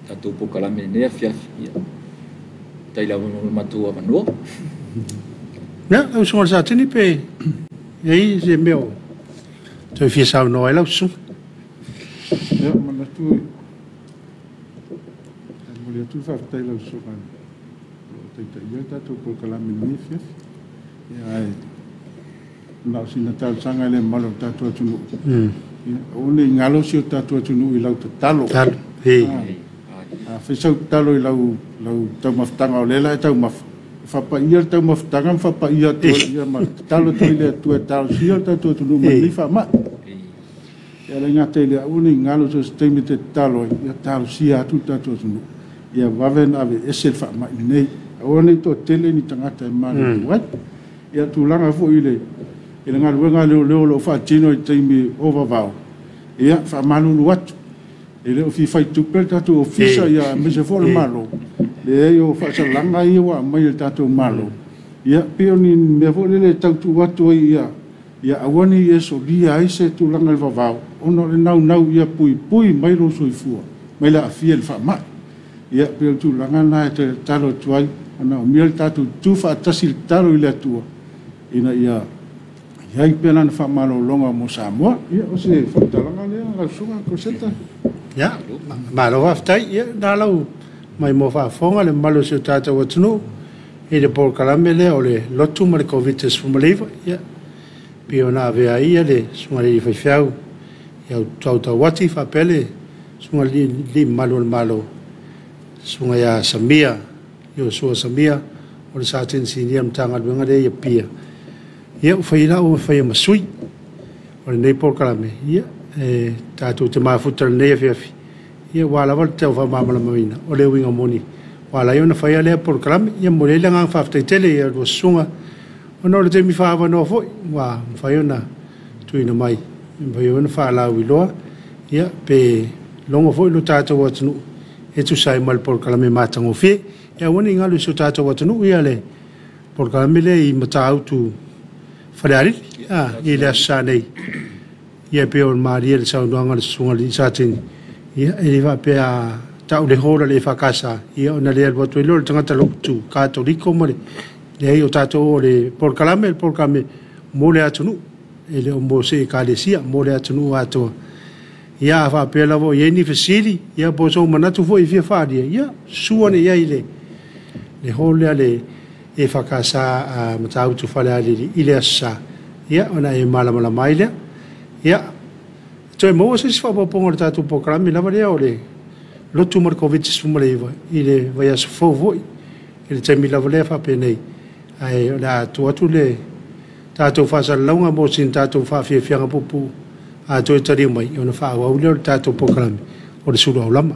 [SPEAKER 3] tatou polokalame i lenei afiafi, ia faafetai lava mo le matou avanoa.
[SPEAKER 2] Ia, lau susuga i le Satini pe i ai se mea o toe fia saunoa ai lau susuga.
[SPEAKER 4] Ia, manatu e momoli atu le faafetai i lau susuga o lo o taitaia le tatou polokalame i lenei afiafi. Ia ae na o sina talosaga i le mamalu o le tatou atunuu. Ia, aua ne i galo si o tatou atunuu i lau tatalo. A fai sau tatalo i lau taumafataga o lea la e taumafa, fapaia le taumafataga ma fapaia atu ia ma tatalo atu i le Atua e talosia le tatou atunuu mai lenei faamai. Ia le gata i lea, aua ne i galo so o se taimi te tatalo ai, ia talosia atu le tatou atunuu. Ia vave ona aveese le faamai lenei. Aua ne i toatele ni tagata e maliliu ai. Ia tulaga foi i le galuega leoleo o lo o faatino i taimi o vavao, ia faamalulu atu. E le o fia faitupe le tatou ofisa, ia aemaise foi o le Malo, leai o faasalaga ia ua aumai e le tatou Malo. Ia pei o ni mea foi lele e tau tuu atu ai ia Ia aua ne i e solia ai se tulaga i le vavao ona o le naunau ia puipui mai lou soifua mai le aafia i le faamai. Ia pei o le tulaga lena e toe tatalo atu ai, manaomia le tatou tutu faatasi i le tatalo i le Atua ina ia i ai pea lana faamalologa mo Samoa. Ia o se faamatalaga lea lau Susuga Koseta.
[SPEAKER 2] Ia, malo faafetai. Ia, na lau mai mo faafofoga le mamalu o si o tatou atunuu i le polokalame lea o le lotu ma le Koviti-19. Ia, pei ona avea ai ia le susuga i le faifeau ia Tauati faapea le susuga i le mamalu o le Malo, susuga ia Samia, Iosua Samia, o le Satini Sinia Matagaluega lea ia Pia. Ia, ua fai lau fai ma sui o lenei polokalame. Ia, e tatou te mafuta lenei afiafi. Ia, ua lava le tau faamalamalamaina o le uiga moni ua ala ai ona faia lea polokalame. Ia, momoli ai le agaga faafetai tele i a oulua susuga ona o le taimi faaavanoa foi ua mafai ona tuuina mai, mafai ona faalauiloa, ia, pe logo foi lo tatou atunuu e tusa ai ma le polokalame matagofie. Ia, aua ne i galo i si o tatou atunuu ia le polokalame lea i Matautu Falealili i le aso Sa nei. Ia, pei o malie le saunoaga a le susuga i le Satini, ia, e le faapea tau le hola le EFKS, ia, ona le alu atu ai lea o le tagata lotu Katoliko ma le leai o tatou o le polokalame mo le atunuu, e le o mo se ekalesia, mo le atunuu atoa. Ia, a faapea lava o i ai ni fesili, ia, po o sou manatu foi e fia faaalia, ia, susua ane i ai le hall lea le EFKS Matautu Falealili i le aso Sa, ia, ona e malamalama ai lea. Ia, toe maua se isi faaopoopoga o le tatou polokalame lava lea o le lotu ma le Koviti-19 i le vaiaso fou foi, i le taimi lava lea faapenei. Ae o le a tuu atu le tatou faasalalauga mo sina tatou faafiafiaga puupuu a toe taliu mai ona faaauau lea o le tatou polokalame o le sulu aulama.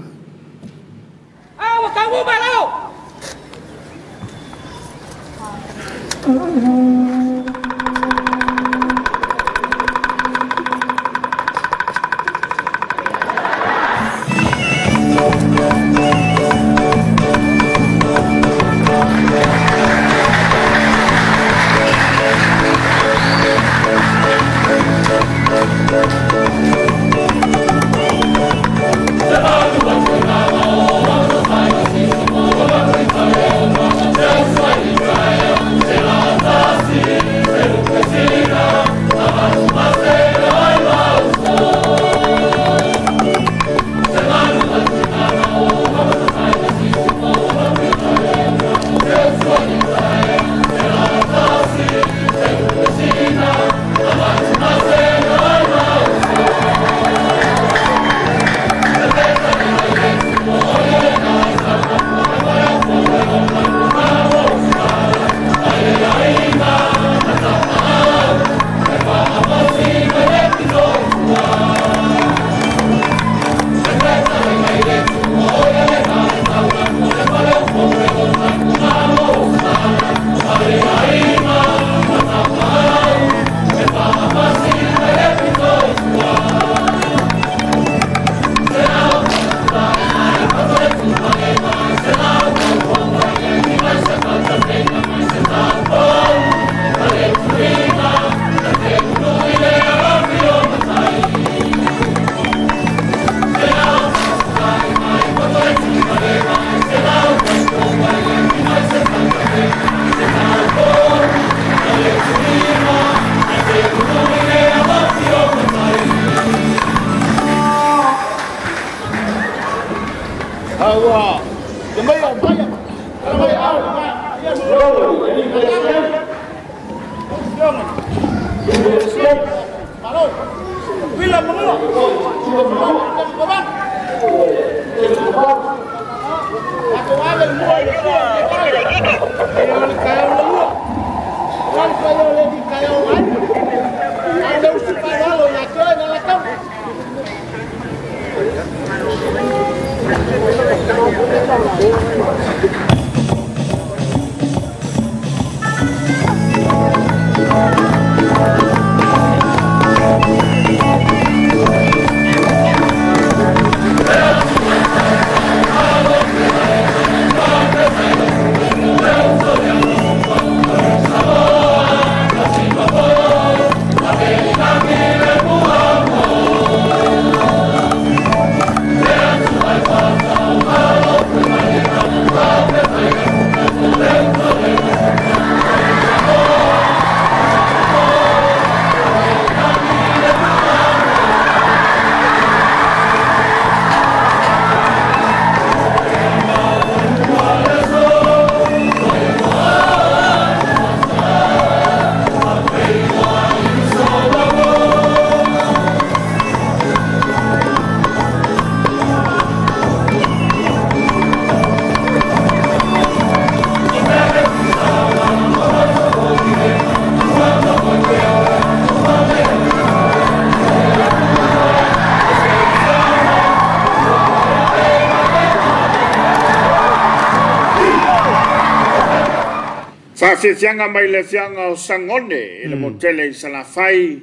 [SPEAKER 1] Faafiafiaga mai le afioaga o Sagone i le motele i Salafai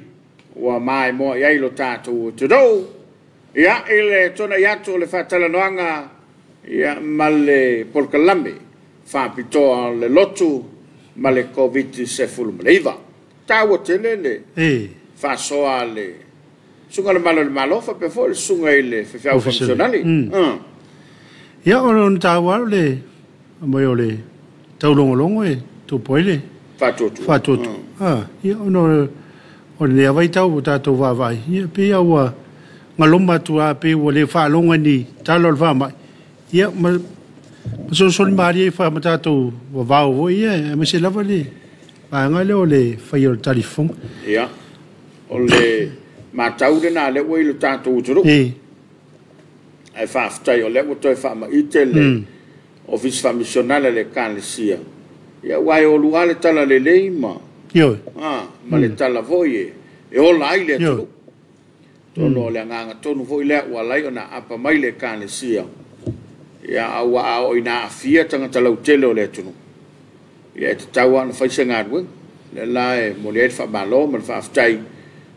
[SPEAKER 1] ua maimoa i ai lo tatou atunuu. Ia, i le tuanai atu o le faatalanoaga ia ma le polokalame faapitoa o le lotu ma le Koviti-19. Taua tele le faasoa a le susuga i le Malo o le Malo faapea foi le susuga i le faifeau faamisionare.
[SPEAKER 2] Ia, o lona taua o le mai o le taulogologo e tupu ai le
[SPEAKER 1] faatuatua.
[SPEAKER 2] Ia, ona o lenei vaitau ua tatou vaavaai, ia pei ua galoma atu lava, pei ua le faalogo ni tala o le faamai. Ia, ma solisoli malie ma tatou vavao foi ia, aemaise lava le vaega lea o le faia o le talifofoga.
[SPEAKER 1] Ia, o le matau lena lea ua i le tatou atunuu. Ae faafetai o lea ua toe faamaite le Ofisa Faamisionale a le Ekalesia. Ia, ua e olua le tala lelei ma ma le tala foi e ola ai le atunuu. Tonu o le agaga tonu foi lea ua alai ona aapa mai le Ekalesia. Ia, a ua ao ina aafia tagata lautele o le atunuu. Ia, e tatau lava ona fai se galuega. Lea la e momoli ai le faamalo ma le faafetai.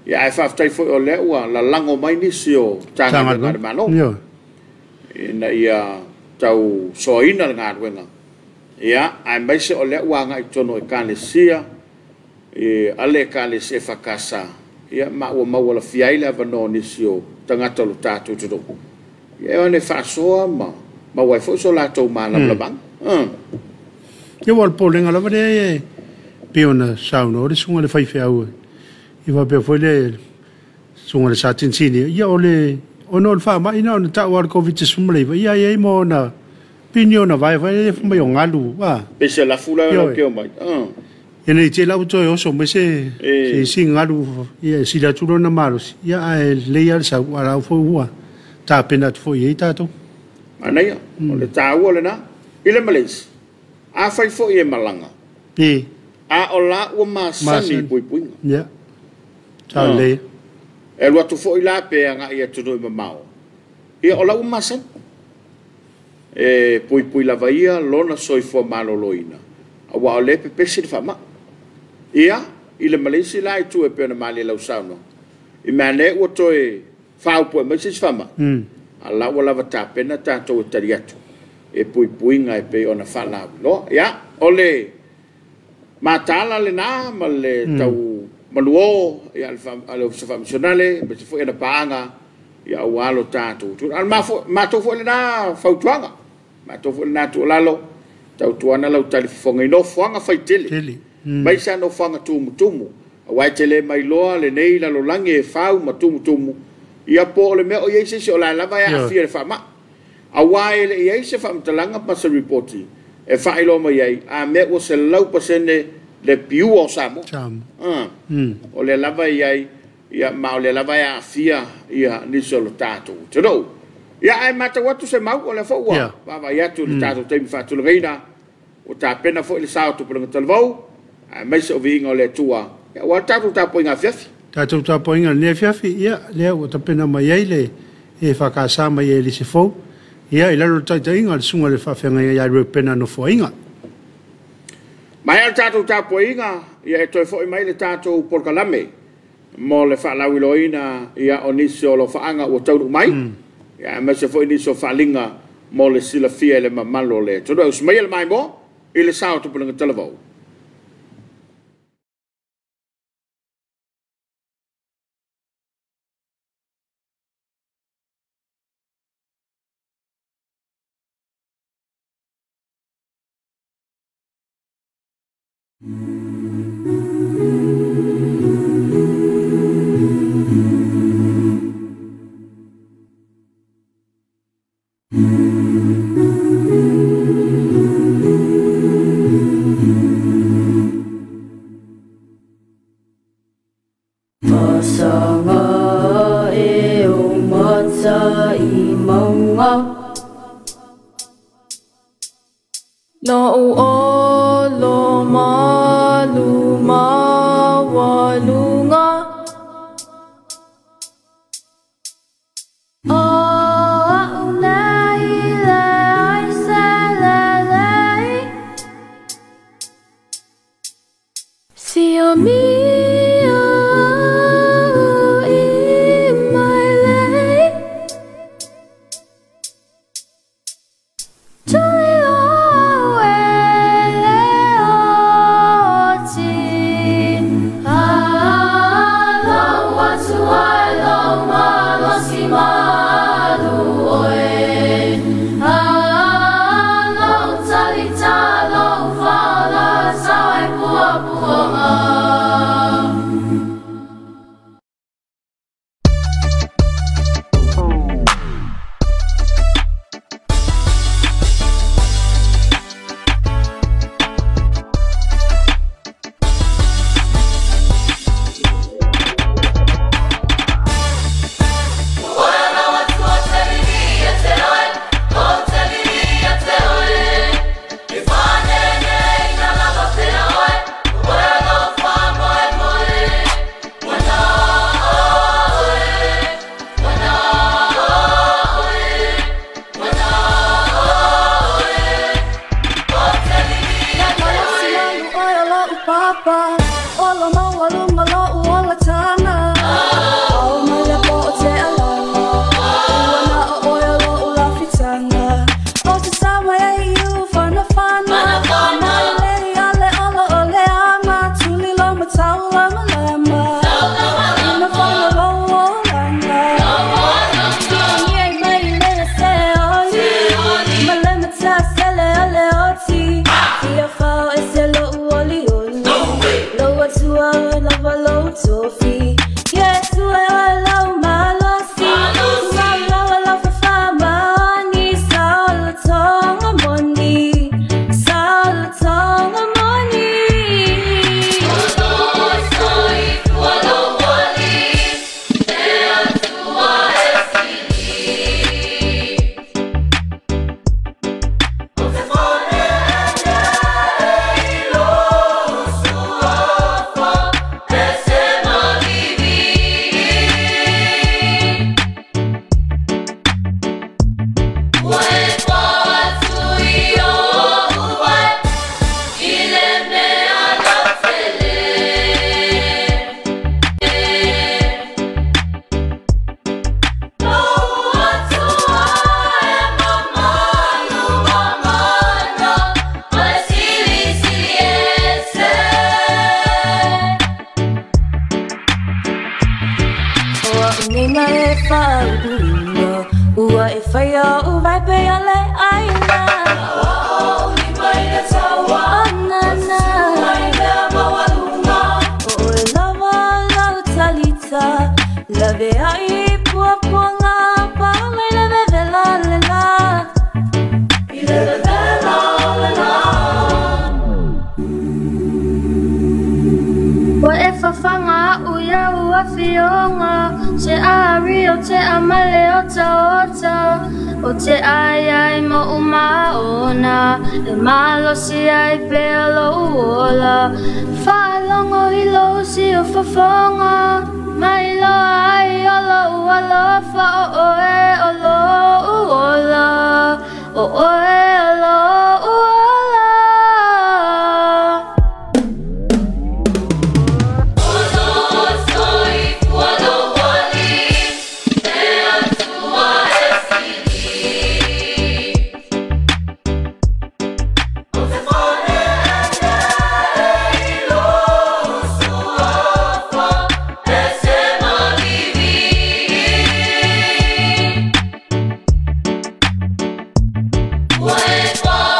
[SPEAKER 1] Ia, ae faafetai foi o lea ua lalago mai nisi o Matagaluega a le Malo ina ia tau soaina le galuega. Ia, aemaise o lea ua agai i totonu o Ekalesia, a le Ekalesia EFKS, ia, ma ua maualafia ai le avanoa o nisi o tagata o le tatou atunuu. Ia, e one faasoa ma maua ai foi so latou malamalamaaga.
[SPEAKER 2] Ia, ua o le popolega lava lea e pei ona saunoa le susuga i le faifeau i faapea foi le susuga i le Satinisini. Ia, o le ona o le faamai na ona tau lava o le Koviti-19, ia i ai ma ona pini ona vae foi lea fai mai o galu.
[SPEAKER 1] Pe se lafu la o ke o mai.
[SPEAKER 2] Ia nei te lau toe oso mai se isi galu, ia sili atu lona malosi. Ia, ae lelei lava le sau, a o la foi ua tapena atu foi i ai tatou.
[SPEAKER 1] Manaia, o le taua lena. I le Malaysia, afai foi e malaga, a o la ua masani i puipuiga.
[SPEAKER 2] Ia, sa lelei.
[SPEAKER 1] E alu atu foi la pe agai atunuu e mamao, ia o la ua masani. E puipui lava ia lona soifua maloloina, aua o lea e pepesi le faamai. Ia, i le Malaysia la i tua e pei ona malie lau saunoaga, i mea ane ua toe faaupue mai se isi faamai, a la ua lava tapena tatou e tali atu e puipuiga e pei ona faalauiloa. Ia, o le matala lena ma le tau maluo ia le Ofisa Faamisionale, aemaise foi ana paaga, ia aua lo tatou atunuu. A o le matou foi lena fautuaga, matou foi lena tuualalo, tautuana lau talifofoga i nofoaga faitele, mai sa nofoaga tumutumu, aua e tele mai loa lenei lalolagi e fau ma tumutumu, ia po o le mea o i ai se isi o la lava e aafia le faamai. Aua e le i ai se faamatalaga ma se ripoti e faailoa mai ai, a mea ua 100% le piua o Samoa. O lea lava e i ai, ia, ma o lea lava e aafia ia nisi o lo tatou atunuu. Ia, ae matau atu se mau, o lea foi ua vaavaai atu i le tatou taimi faatulagaina, ua tapena foi le sao o Tupulaga Talavou, aemaise o viiga o le Atua, ia, ua tatou tapuaiga afiafi.
[SPEAKER 2] Tatou tapuaiga lenei afiafi, ia, lea ua tapena mai ai le e whakasa mai e lise fou, ia, i lalo le taitaiga le susuga i le faafeagaiga ia Reupena Nofoaiga.
[SPEAKER 1] Mai le tatou tapuaiga, ia e toe foi mai le tatou polokalame mo le faalauiloaina ia o nisi o alofaaga ua taunuu mai, ia aemaise foi nisi o faaaliga mo le silafia e le mamalu o le atunuu. E usu maia le maimoa i le sao o Tupulaga Talavou.
[SPEAKER 5] Masanga e o mata i maunga Lau olo malu mawalunga O au nei le ai se lelei papa Ola maualunga lo'u ola taga Ao mai le po o te alaga Ua na o oe o lo'u lafitaga O se sama e iu fanafana Mai lei ale ola o le aga Tuli lo matau lamalama Ina fana lou olaga Ia mai le se oli Ma le mata sele ale oti Fia fao e se lo'u oli oli Lou atua oe lava lou tofi Iesu e oe lau malosi Tumau lau fafaamaoni Saolotoga moni Saolotoga moni Ua unina e whauina Ua e whaia o vai pe ale aina O na na O oe lava lau talita Lave ai pua pua ngā Paonga i le vevela le la I le vevela le la
[SPEAKER 6] Ua e fafanga au ia ua fioga Se ari o te amale o ta ota O te ai ai mo umaona E malosi ai pea lou ola Whaalongo i lou si o fafonga Mai loa ai o lou alofa O oe o lou ola O oe o lou ola.
[SPEAKER 5] Ua e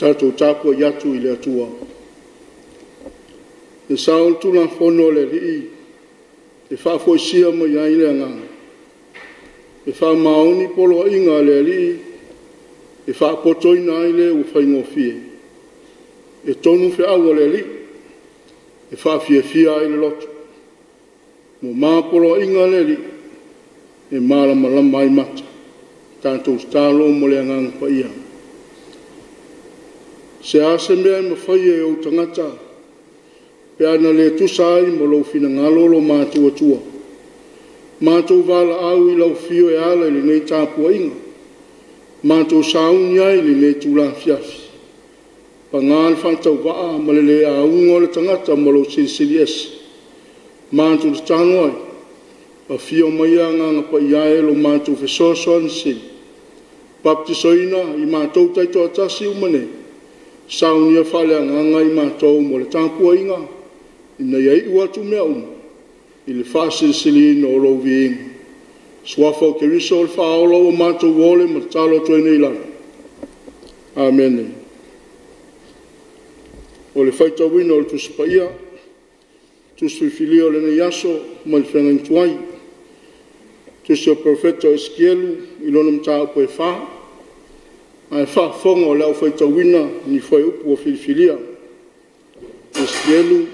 [SPEAKER 4] Tatou tapuai atu i le Atua. E sao le Tulafono a le Alii e faafoisia mai ai le agaga, e faamaoni poloaiga a le Alii, e faapotoina ai le ua faigofie. E tonu feau a le Alii, e faafiafia ai le loto. Mama poloaiga a le Alii, e malamalama ai mata. Tatou tatalo mo le Agaga Paia. Se a se mea e mafaia e ou tagata, pe ana le tusa ai ma lou finagalo lo matou Atua. Matou valaau i lau afio e ala i lenei tapuaiga, matou sauni ai i lenei itula afiafi. Paga le faatauvaa ma le le auga o le tagata ma lou Silisili Ese. Matou tatalo ai, afio mai Agaga Paia e lo matou fesoasoani sili, baptisoina i matou taitoatasi uma nei, saunia faaleagaga i matou mo le tapuaiga, ina ia iu atu mea uma i le faasilisiliina o lou viiga. Suafa o Keriso o le Faaola ua matou ole ma tatalo atu ai nei lava. Amene. O le faitauina o le Tusi Paia, Tusi Filifilia o lenei aso mai le Feagaiga Tuai, Tusi o le Perofeta o Esikielu i lona mataupu e 4, ae faafofoga o le au faitauina ni fuaiupu ua filifilia. Esikielu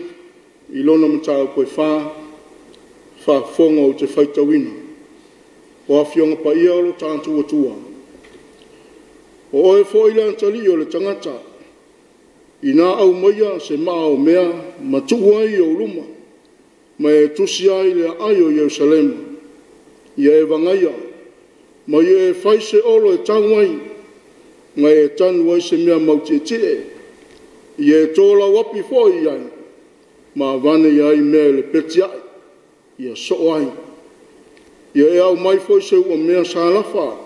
[SPEAKER 4] i lona mataupu e 4, faafofoga ou te faitauina. O Afioga Paia o lo tatou Atua, o oe foi le atalii o le tagata, ina aumaia se maomea ma tuu ai i ou luma, ma e tusi ai le aai o Ierusalema, ia e vagaia, ma ia e fai se olo e tau ai, ma e tanu ai se mea mautietie, ia e tolauapi foi i ai, ma avane i ai mea e lepeti ai, ia soo ai. Ia e aumai foi se uamea salafa,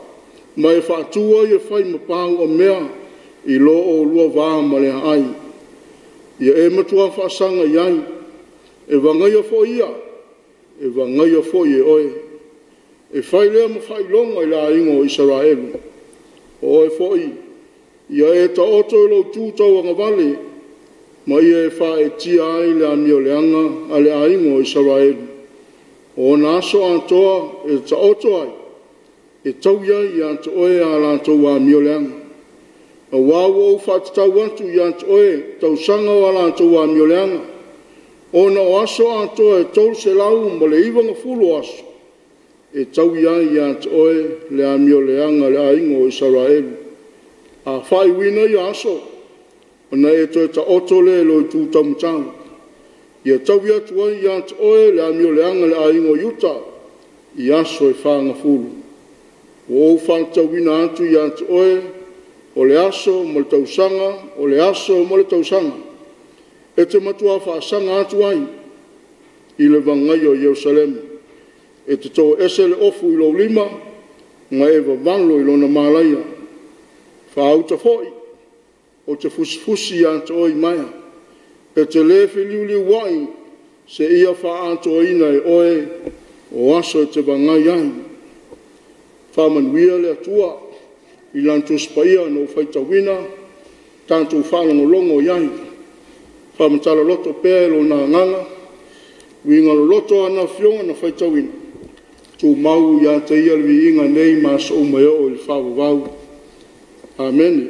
[SPEAKER 4] ma e faatu ai e fai ma pa uamea i lo oulua va ma le aai. Ia e matua faasaga i ai, e vagaia foi ia, e vagaia foi e oe. E fai lea ma faailoga i le aiga o Isaraelu. O oe foi, ia e taoto i lou tu tauagavale, ma ia e faaetia ai le amioleaga a le aiga o Isaraelu. O ona aso atoa e taoto ai, e taui ai ia te oe a latou amioleaga. Aua ua ou faatatau atu ia te oe tausaga o a latou amioleaga, ona o aso atoa e 390 aso, e taui ai ia te oe le amioleaga a le aiga o Isaraelu. A faaiuina ia aso, ona e toe taoto lea i lou itu taumatau, ia taui atu ai ia te oe le amioleaga a le aiga o Iuta i aso e 40. Ua ou faatatauina atu ia te oe o le aso ma le tausaga, o le aso ma le tausaga, e te matua faasaga atu ai i le vagaia o Ierusalema. E te toese le ofu i lou lima, ma e vavalo i lona malaia. Faauta foi, ou te fusifusi ia te oe i maea. E te le feliuliuai se ia faaatoaina e oe o aso e te vagai ai. Faamanuia le Atua i lana Tusi Paia na ou faitauina, tatou faalogologo i ai. Faamatala loto pea e lona agaga, uiga loloto ana afioga na faitauina, tumau ia te ia le viiga nei ma aso uma e oo i le faavavau. Amene.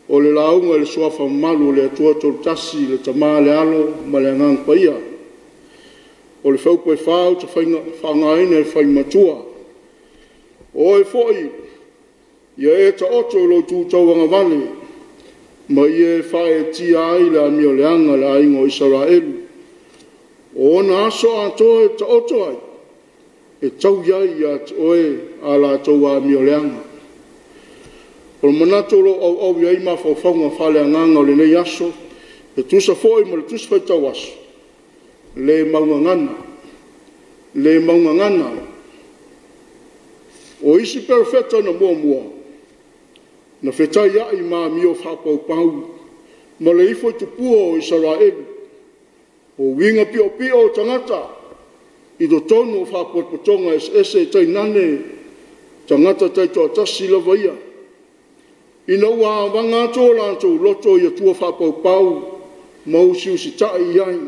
[SPEAKER 4] O le lauga i le suafa mamalu o le Atua Toletasi, le Tama, le Alo ma le Agaga Paia. O le faupu e 4 ou te faaaogaina e fai matua. O oe foi, ia e taoto i lou tu tauagavale, ma ia e faaetia ai le amioleaga a le aiga o Isaraelu. O ona aso atoa e taoto ai, e taui ai ia te oe a latou amioleaga. O le manatu o lo o auau i ai mafaufauga faaleagaga o lenei aso, e tusa foi ma le Tusi Faitau Aso, le maugagana, le maugagana. O isi perofeta na muamua, na fetaiai ma amio faapaupau ma le ifo i tupua o Isaraelu, o uiga piopio o tagata i totonu o faapotopotoga eseese tainane tagata taitoatasi lava ia. Ina ua avaga atu o latou loto i Atua faapaupau ma usiusitai i ai,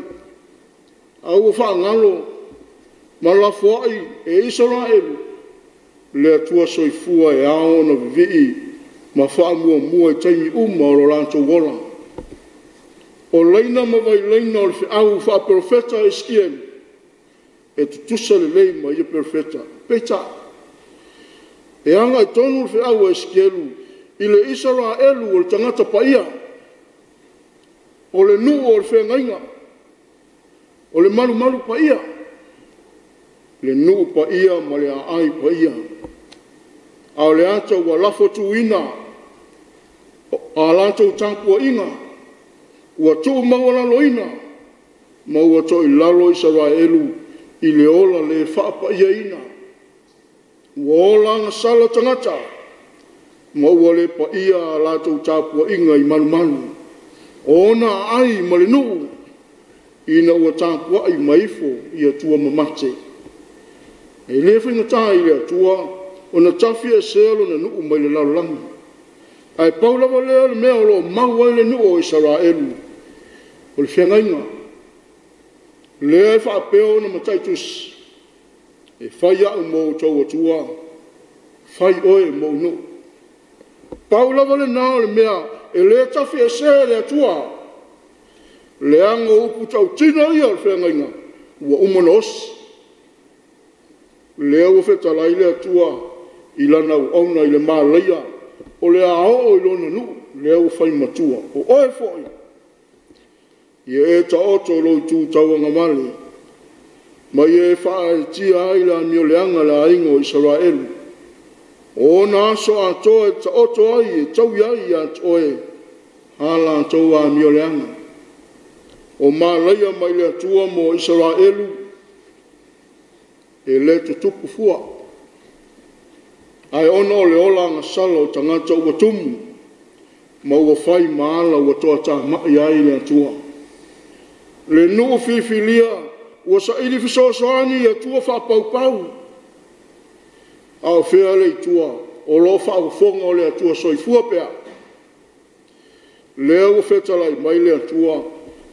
[SPEAKER 4] a ua faagalo ma lafoai e Isaraelu le Atua soifua e ao ona vivii ma faamuamua i taimi uma o lo latou ola. O laina ma vailaina o le feau faaprofeta a Esikielu e tutusa lelei ma ia perofeta. Peitai, e agai tonu le feau a Esikielu i le Isaraelu o le tagata paia, o le nuu o le feagaiga, o le malumalu paia, le nuu paia ma le aai paia. A o le ata ua lafotuina a latou tapuaiga, ua tuumaualaloina ma ua toilalo Isaraelu i le ola le faapaiaina. Ua ola agasala tagata ma ua le paia a latou tapuaiga i malumalu o ona aai ma le nuu ina ua tapuai mai ifo i Atua mamate. E le faigata i le Atua ona tafiesea lona nuu mai le lalolagi, ae pau lava lea o le mea o lo o mau ai le nuu o Isaraelu, o le feagaiga. Lea e faapea ona mataitusi, e fai au ma outou Atua, fai oe ma ou nuu. Pau lava lena o le mea e le tafiesea e le Atua, leaga o upu tautino ia o le feagaiga ua uma ona osi. Lea ua fetalai le Atua i lana auauna i le malaia o le a oo i lona nuu lea ua fai matua. O oe foi, ia e taoto lou itu tauagavale ma ia e faaetia ai le amioleaga a le aiga o Isaraelu. O ona aso atoa e taoto ai e taui ai ia te oe a latou amioleaga. O malaia mai le Atua mo Isaraelu e le tutupu fua, ae ona o le ola agasala o tagata ua tumu ma ua fai ma ala ua toatamai ai le Atua. Le nuu filifilia ua saili fesoasoani i Atua faapaupau, a o fea le itua o lo o faafofoga o le Atua soifua pea. Lea ua fetalai mai le Atua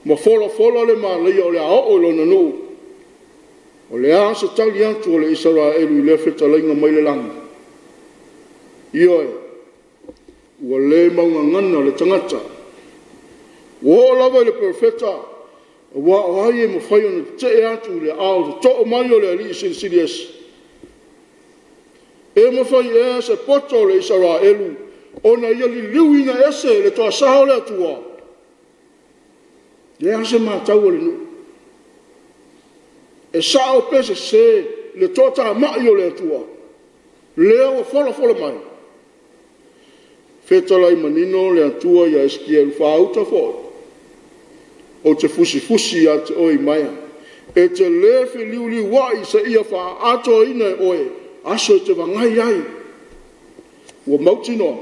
[SPEAKER 4] ma folafola le malaia o le a oo i lona nuu. O le a se tali atu o le Isaraelu i lea fetalaiga mai le lagi? Ioe, ua le maugagana le tagata. Ua oo lava i le perofeta, aua o ai e mafai ona tetee atu i le aao totoo mai o le Alii Silisili Ese? E mafai ea se poto o le Isaraelu ona ia liliuina ese le toasa o le Atua? Le a se matau a le nuu? E sao pe sese le toatamai o le Atua? Lea ua folafola mai. Fetalai manino le Atua ia Esikielu faauta foi. Ou te fusifusi ia te oe i maea. E te le feliuliuai seia faaatoaina e oe aso e te vagai ai. Ua mautinoa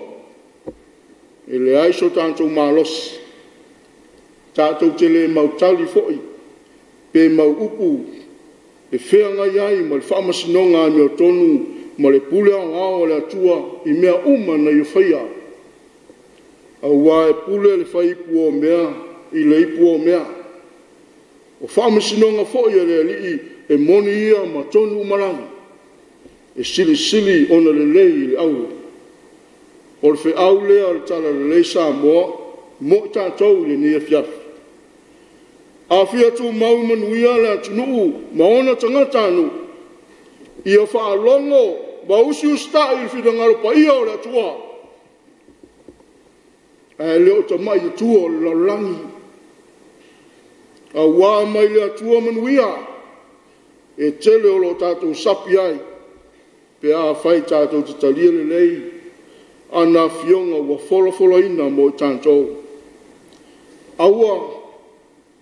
[SPEAKER 4] e leai so tatou malosi, tatou te le mautali foi pe mau upu e feagai ai ma le faamasinoga amiotonu ma le pule aoao a le Atua i mea uma na ia faia. Aua e pule le faiipu o mea i le ipu o mea. O faamasinoga foi a le Alii e moni ia ma tonu uma lava. E silisili ona lelei i le auro. O le feau lea o le Talalelei Samoa mo i tatou i lenei afiafi. A fia tumau manuia le atunuu ma ona tagatanuu, ia faalogo ma usiusitai i le finagalo paia o le Atua, ae le o tamai Atua o le lalolagi. Aua mai le Atua manuia e tele o lo tatou sapi ai, pe afai tatou te talia lelei ana afioga ua folafolaina mo i tatou. Aua,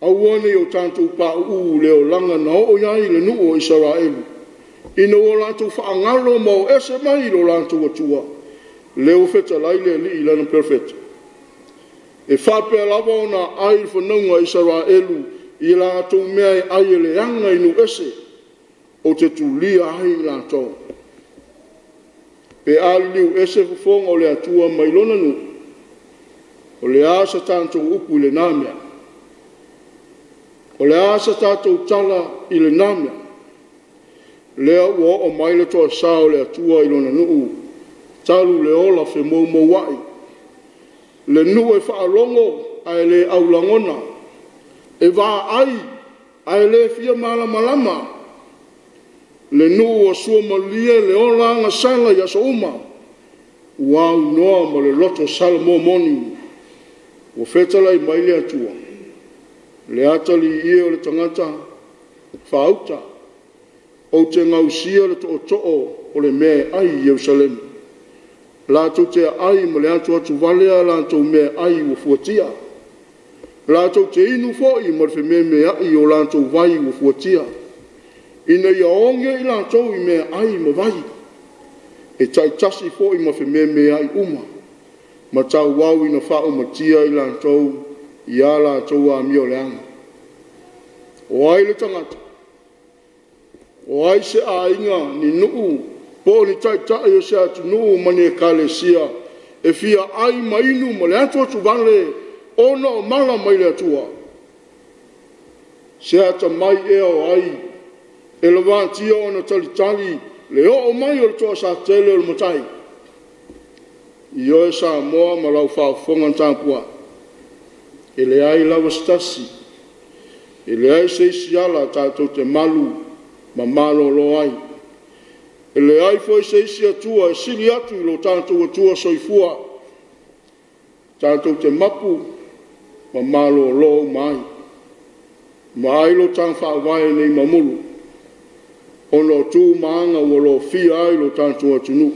[SPEAKER 4] aua ne i o tatou pauu i le olaga na oo i ai le nuu o Isaraelu, ina ua latou faagalo ma o ese mai i lo latou Atua, lea ua fetalai le Alii i lana perofeta. E faapea lava ona aai le fanauga a Isaraelu i latou mea e ai e leaga i nuu ese, ou te tulia ai i latou. Pe a liliu ese fofoga o le Atua mai lona nuu, O le a sa tatou upu i lena mea? O le a sa tatou tala i lena mea? Lea ua oo mai le toasa o le Atua i lona nuu, talu le ola femoumouai, le nuu e faalogo ae le aulagona, e vaai ae le fia malamalama, le nuu ua suamalie le ola agasala i aso uma, ua aunoa ma le loto Salamo moni. Ua fetalai mai le Atua, le atalii e o le tagata faauta, ou te gausia le tootoo o le mea e ai i Ierusalemu. Latou te aai ma le atuatuvale a latou meaai ua fuatia. Latou te inu foi ma le fememeai o latou vai ua fuatia, ina ia oge i latou i meaai ma vai, e taitasi foi ma fememeai uma, ma tauau ina faaumatia i latou i a latou amioleaga. O ai le tagata? O ai se aiga, ni nuu, po o ni taitai o se atunuu ma ni ekalesia e fia ai ma inu ma le atuatuvale ona o mala mai le Atua? Se atamai ea o ai e lavatia ona talitali le oo mai o le toasatele o le Matai? Ioe Samoa ma lau faafofoga tapuai, e leai lava se tasi, e leai se isi ala tatou te malu ma malolo ai. E leai foi se isi Atua e sili atu i lo tatou Atua soifua, tatou te mapu ma malolo uma ai. Ma ai lo taga faavae nei mamulu, ona o tu ma aga ua lofia ai lo tatou atunuu.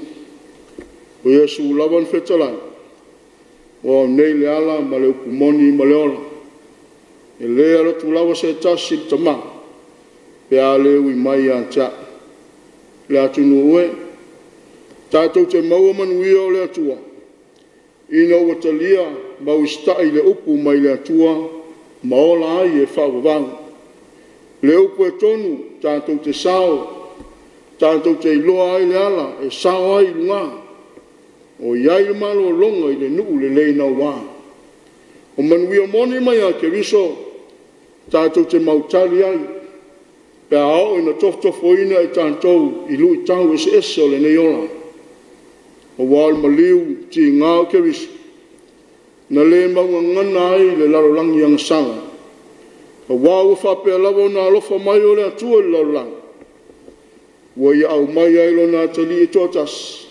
[SPEAKER 4] O Iesu lava na fetalai, o au nei le ala ma le upu moni ma le ola. E le alu atu lava se tasi i le Tama, pe a le ui mai ia te au. Le atunuu e, tatou te maua manuia o le Atua, ina ua talia ma usitai le upu mai le Atua ma ola ai e faavavau. Le upu e tonu tatou te sao, tatou te iloa ai le ala e sao ai i luga. O i ai le malologa i le nuu lelei naua. O manuia moni mai a Keriso tatou te mautali ai, pe a oo ina tofotofoina i tatou i luitau eseese o lenei ola. Aua o le maliu tiga o Keriso, na le maugagana ai le lalolagi agasala. Aua ua faapea lava ona alofa mai o le Atua i le lalolagi, ua ia aumai ai lona atalii e toatasi,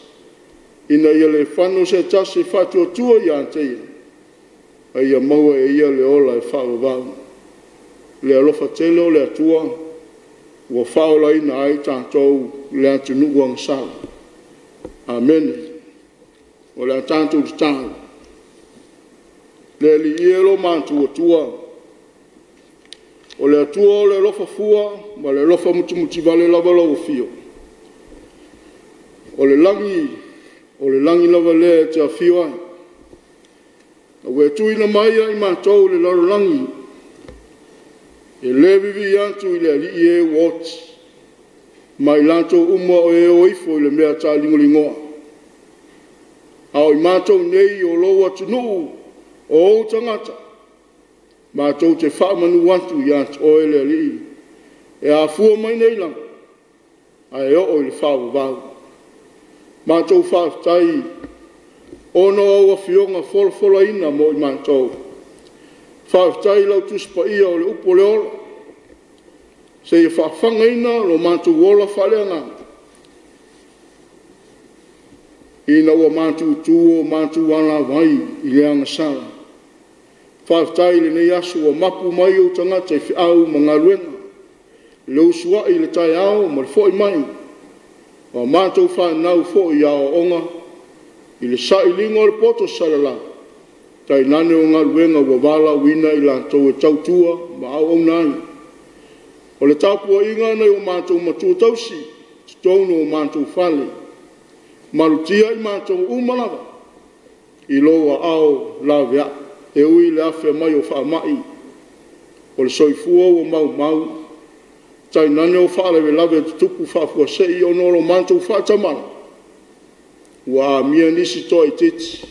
[SPEAKER 4] ina ia le fano se tasi e faatuatua ia te ia, a ia maua e ia le ola e faavavau. Le alofa tele o le Atua ua faaolaina ai tatou le atunuu agasala. Amene. O le a tatou tatalo. Le Alii e lo matou Atua, o le Atua o le alofa fua ma le alofa mutimutivale lava lau afio. O le lagi lava lea e te afio ai. Ua e tuuina mai ai matou le lalolagi, e le vivii atu i le Alii e ua oti, ma i latou uma o e o ifo i le mea taaligoligoa. A o i matou nei o lou atunuu, o ou tagata, matou te faamanu atu ia te oe le Alii, e afua mai nei lava, ae oo i le faavavau. Matou faafetai ona o au afioga folafolaina mo i matou. Faafetai lau Tusi Paia o le upu o le ola, seia faafagaina lo matou ola faaleagaga, ina ua matutu o matou alavai i le agasala. Faafetai i lenei aso ua mapu mai ou tagata i feau ma galuega, le usuai i le taeao ma le foi mai, o matou fanau foi i aoaoga, i le sailiga o le poto salala, tainane o galuega ua valaauina i latou e tautua ma auauna ai. O le tapuaiga nai o matou matua tausi, totonu o matou fale, malutia i matou uma lava, i lou aao laveai, e ui le afe mai o faamai, o le soifua ua maumau, tainane o faalavelave tutupu faafuasei ona o lo matou faatamala, ua amia nisi toaitiiti.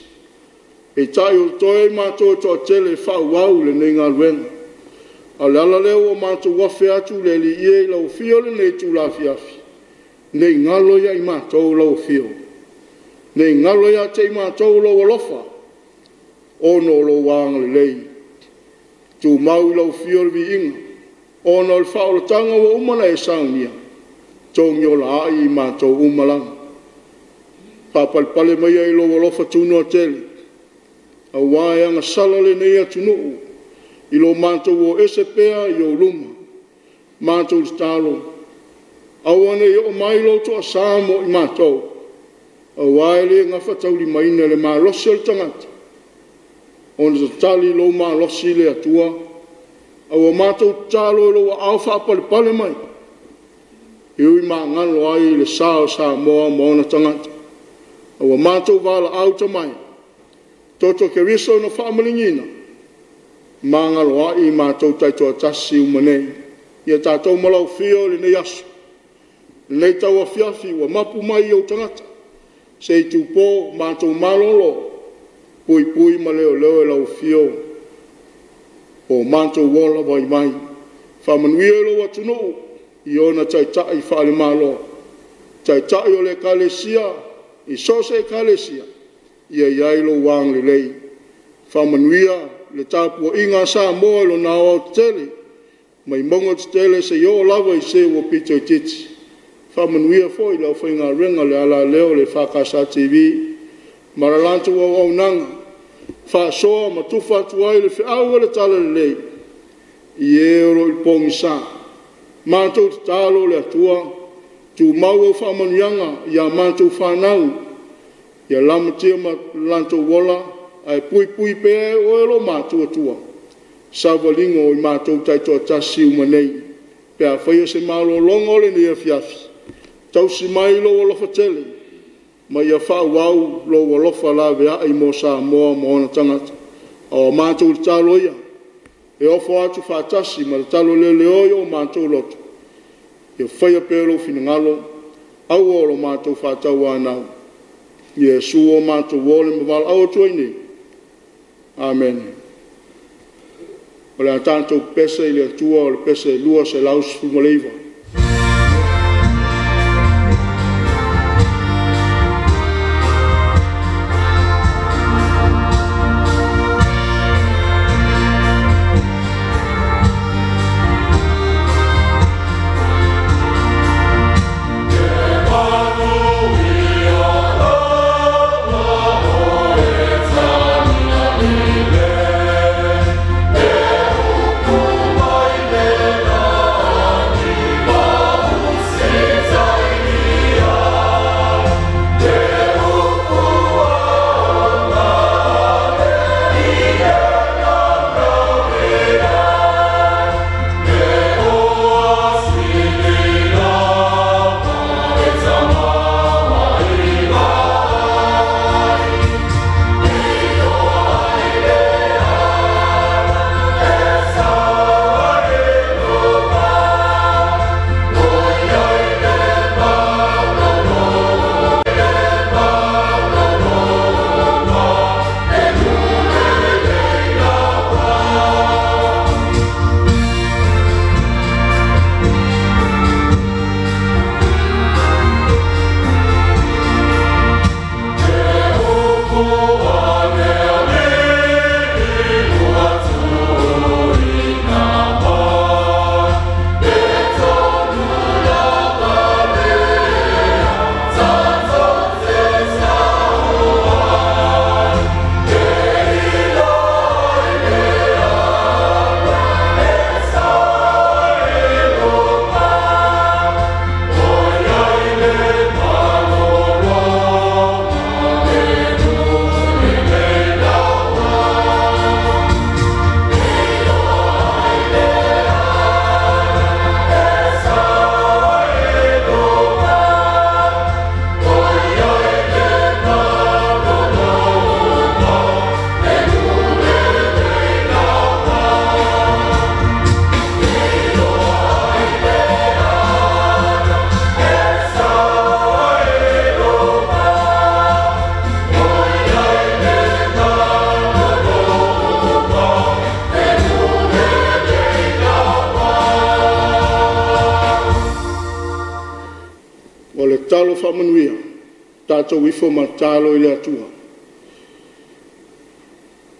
[SPEAKER 4] Peitai o totoe ai matou e toatele e faaauau lenei galuega. A o le ala lea ua matou afe atu i le Alii e i lau afio i lenei itula afiafi, ne i galo ia i matou lau afio, ne i galo ia te i matou lou alofa, ona o lou agalelei. Tumau i lau afio le viiga, ona o le faaolataga ua uma ona e saunia, togiola ai i matou uma lava. Faapalepale maia i lou alofa tunoa tele, aua e agasala lenei atunuu i lo matou o ese pea i ou luma. Matou tatalo, aua ne i oo mai lou toasa mo i matou, aua e le gafataulimaina e le malosi o le tagata ona tatali lou malosi le Atua. A ua matou tatalo i lou aao faapalepale mai, e ui magalo ai le sa o Samoa ma ona tagata. A ua matou valaau tamae, toto Keriso na faamaligiina, magalo ai matou taitoatasi uma nei. Ia tatou ma lau Afio i lenei aso, lenei tauafiafi ua mapu mai i ou tagata, se i tupo matou malolo, puipui ma leoleo e lau Afio o matou ola vaivai. Faamanuia i lou atunuu i ona taitai faale-Malo, taitai o le Ekalesia, i so o se Ekalesia, ia i ai lou agalelei. Faamanuia le tapuaiga a Samoa i lona aoaotetele, mai mauga tetele seia oo lava i se ua pito itiiti. Faamanuia foi i le aufaigaluega a le alaleo a le EFKS TV ma le latou auaunaga, faasoa ma tufa atu ai le feau o le talalelei i e o lo o i pogisa. Matou tatalo le Atua, tumau au faamanuiaga i a matou fanau, ia lamatia ma latou ola, ae puipui pea e oe lo matuatua savaliga o i matou taitoatasi uma nei. Pe a faia se malologa o lenei afiafi, tausi mai i lou alofa tele, ma ia faaauau lou alofa laveai mo Samoa ma ona tagata. A o a matou tatalo ia, e ofo atu faatasi ma le talo leleoa i o matou loto, ia faia pea lou finagalo, aua lo matou faatauanau. Iesu ua matou ole ma valaau atu ai nei. Amene. O le a tatou pese i le Atua o le pese 219. faamanuia, tatou ifo ma tatalo i le Atua.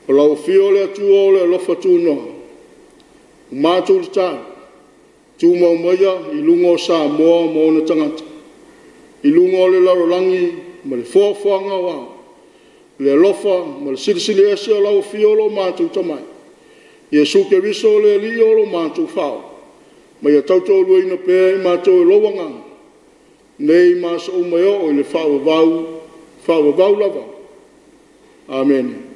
[SPEAKER 4] O lau afio o le Atua o le alofa tunoa, ua matou tatalo, tumau maia i luga o Samoa ma ona tagata, i luga o le lalolagi ma le foafoaga o ao, le alofa ma le Silisili Ese o lau afio lo matou Tamai, Iesu Keriso o le Alii o lo matou Fao, ma ia tautoaluaina pea i matou e lou Agaga, nei ma aso uma e oo i le faavavau, faavavau lava. Amene.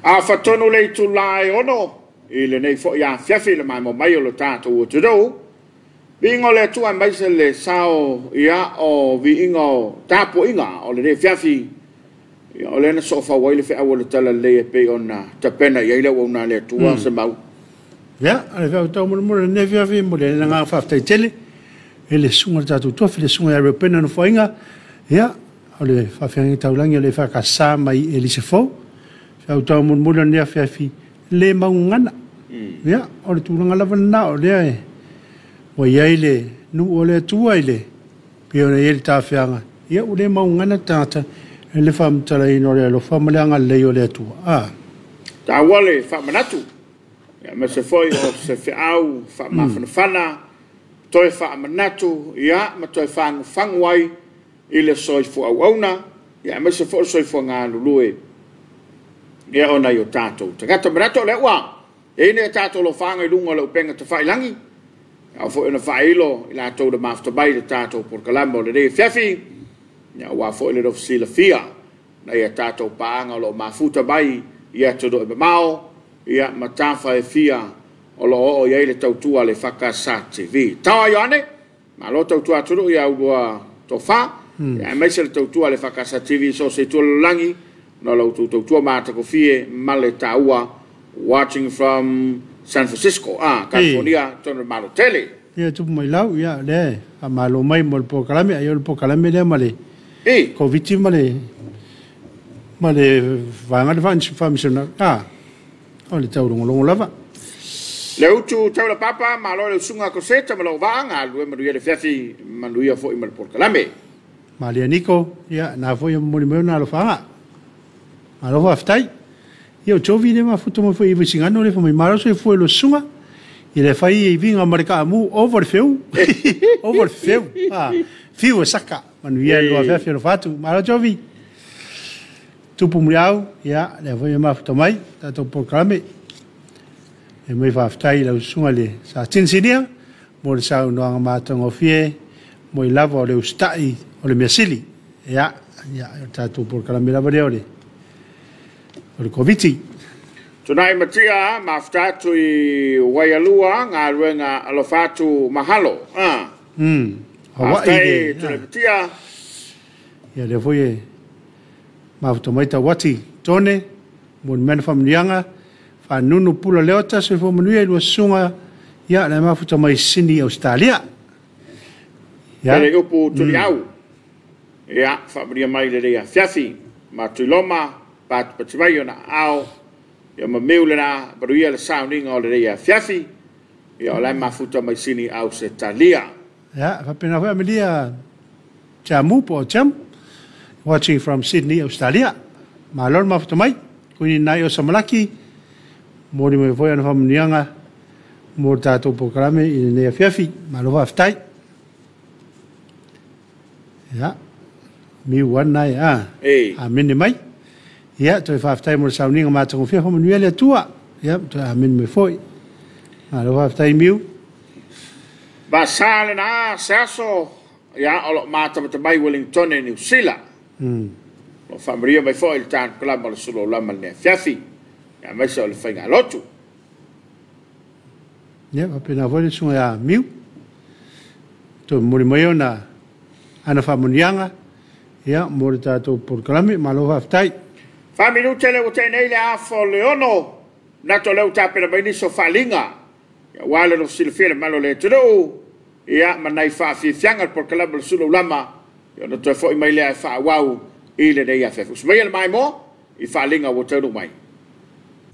[SPEAKER 1] A fatonu le itula e ono i lenei fo'i afiafi le maemo mai o lo tatou atunuu. Viiga o le Atua aemaise le sao ia o viiga o tapuaiga o lenei afiafi. Ia, o lea na soofau ai le feau o le talalelei e pei ona tapena i ai le auauna a le Atua se mau.
[SPEAKER 2] Ia, o le feau taumolimoli o lenei afiafi mo le agaga faafetai tele i le susuga i le tatou tofi, le susuga ia Reupena Nofoaiga, ia, o le faafeagaiga taulagi o le EFKS mai Elise Fou. Feau taumolimoli o lenei afiafi, le maugana. Ia, o le tulaga lava lena, o lea e ua i ai le nuu o le Atua i le pei ona i ai le tafeaga, ia ua le maugana tagata i le faamatalaina o le alofa ma le agalelei o le Atua. A.
[SPEAKER 1] Taua le faamanatu, aemaise foi o se feau faamafanafana, toe faamanatu, ia, ma toe fagufagu ai i le soifua auauna, ia, aemaise foi o le soifua galulue, ia, ona i o tatou tagata. Manatu o lea ua i ai nei tatou lofaga i luga o le upega tafailagi, ao foi ona faailo i latou na mafuta mai i le tatou polokalame o lenei afiafi, ia, aua foi le nofo silafia nai a tatou paaga o lo o mafuta mai i atunuu e mamao, ia, ma tafa e fia o lo o oo i ai le tautua a le EFKS TV. Taoa Ioane, malo tautua atunuu ia ulua tofa, ia, aemaise le tautua a le EFKS TV so se itu o le lalolagi, na o lau tautua matakofie ma le taua, watching from San Francisco, California, tonu malo tele.
[SPEAKER 2] Ia tupu mai lau, ia lea faamalo mai mo le polokalame, ai o le polokalame lea ma le Koviti ma le vaega le faamisionari. O le taulogologo lava.
[SPEAKER 1] Le utu taula papa, malo le usuga koseta ma lau vaanga, alue manuia le fiafi, manuia foi ma le polokalame.
[SPEAKER 2] Malia Niko, ia, na foi momoli mai ona alofaga. Malo faafetai. Ia o Jovi le mafuta mai foi i Vaisigano le fai mai malo soifua i lo susuga. Ia le fai i viga ma le kaamu over le feu. Over le feu. Fiu e saka. Manuia le afiafi o le fatu. Malo Jovi. Tupu muliau, ia, le foi mafuta mai, tatou polokalame. E mai faafetai i lau susuga le sa tinisinia, mo le saunoaga matagofie, mo i lava o le usitai o le measili. Ia, ia, o tatou polokalame lava lea o le Koviti.
[SPEAKER 1] Tunai matia, mafuta atu i Waialua, galuega alofa atu mahalo.
[SPEAKER 2] Hawaii le.
[SPEAKER 1] Tunai matia.
[SPEAKER 2] Ia, lea foi e mafuta mai tauati tone, mo le mea faamanuiaga, whanunu pula leota, soifua manuia i lua susuga, ia, le mafuta mai Sydney, Australia. Ia.
[SPEAKER 1] Pele upu tuliau. Ia, faamanuia mai le lea fiafi, ma tuiloma, patupati mai ona ao, ia ma meu lena, manuia le sauniga o le lea fiafi, ia o lai mafuta mai Sydney, Australia.
[SPEAKER 2] Ia, whapena foi amelia Jamu po o Jam, watching from Sydney, Australia. Malo le mafuta mai, kuini nai o Samalaki, mori mai foi ana faamanuiaga mo le tatou polokalame i lenei afiafi. Malo faafetai. Ia, miu ana e a. Amene mai. Ia, toe faafetai mo le sauniga matagofie faamanuia le Atua. Ia, toe amene mai foi. Malo faafetai miu.
[SPEAKER 1] Vasa lena se aso, ia, o lo matamatamai Wellington e New Zealand. O faamanuia mai foi le tatou kalama o le sulu o lama lenei afiafi. Ia, aemaise o le faiga lotu.
[SPEAKER 2] Ia, whapena foi le susuga ia Miu. Toe momoli mai ona ana faamanuiaga, ia, mo le tatou polokalame. Malo faafetai.
[SPEAKER 1] 4 minute le ua teinei le afo le ono. Nato leu tapena mai niso faaliga. Ia, ua le no silafia le malo le atunuu. Ia, ma nai faafiafiaga le polokalame o le sulu lama. Ia, ona toe foi mai lea e faaauau i lenei afiafi. Usumaia le maimoa i faaliga ua taunuu mai.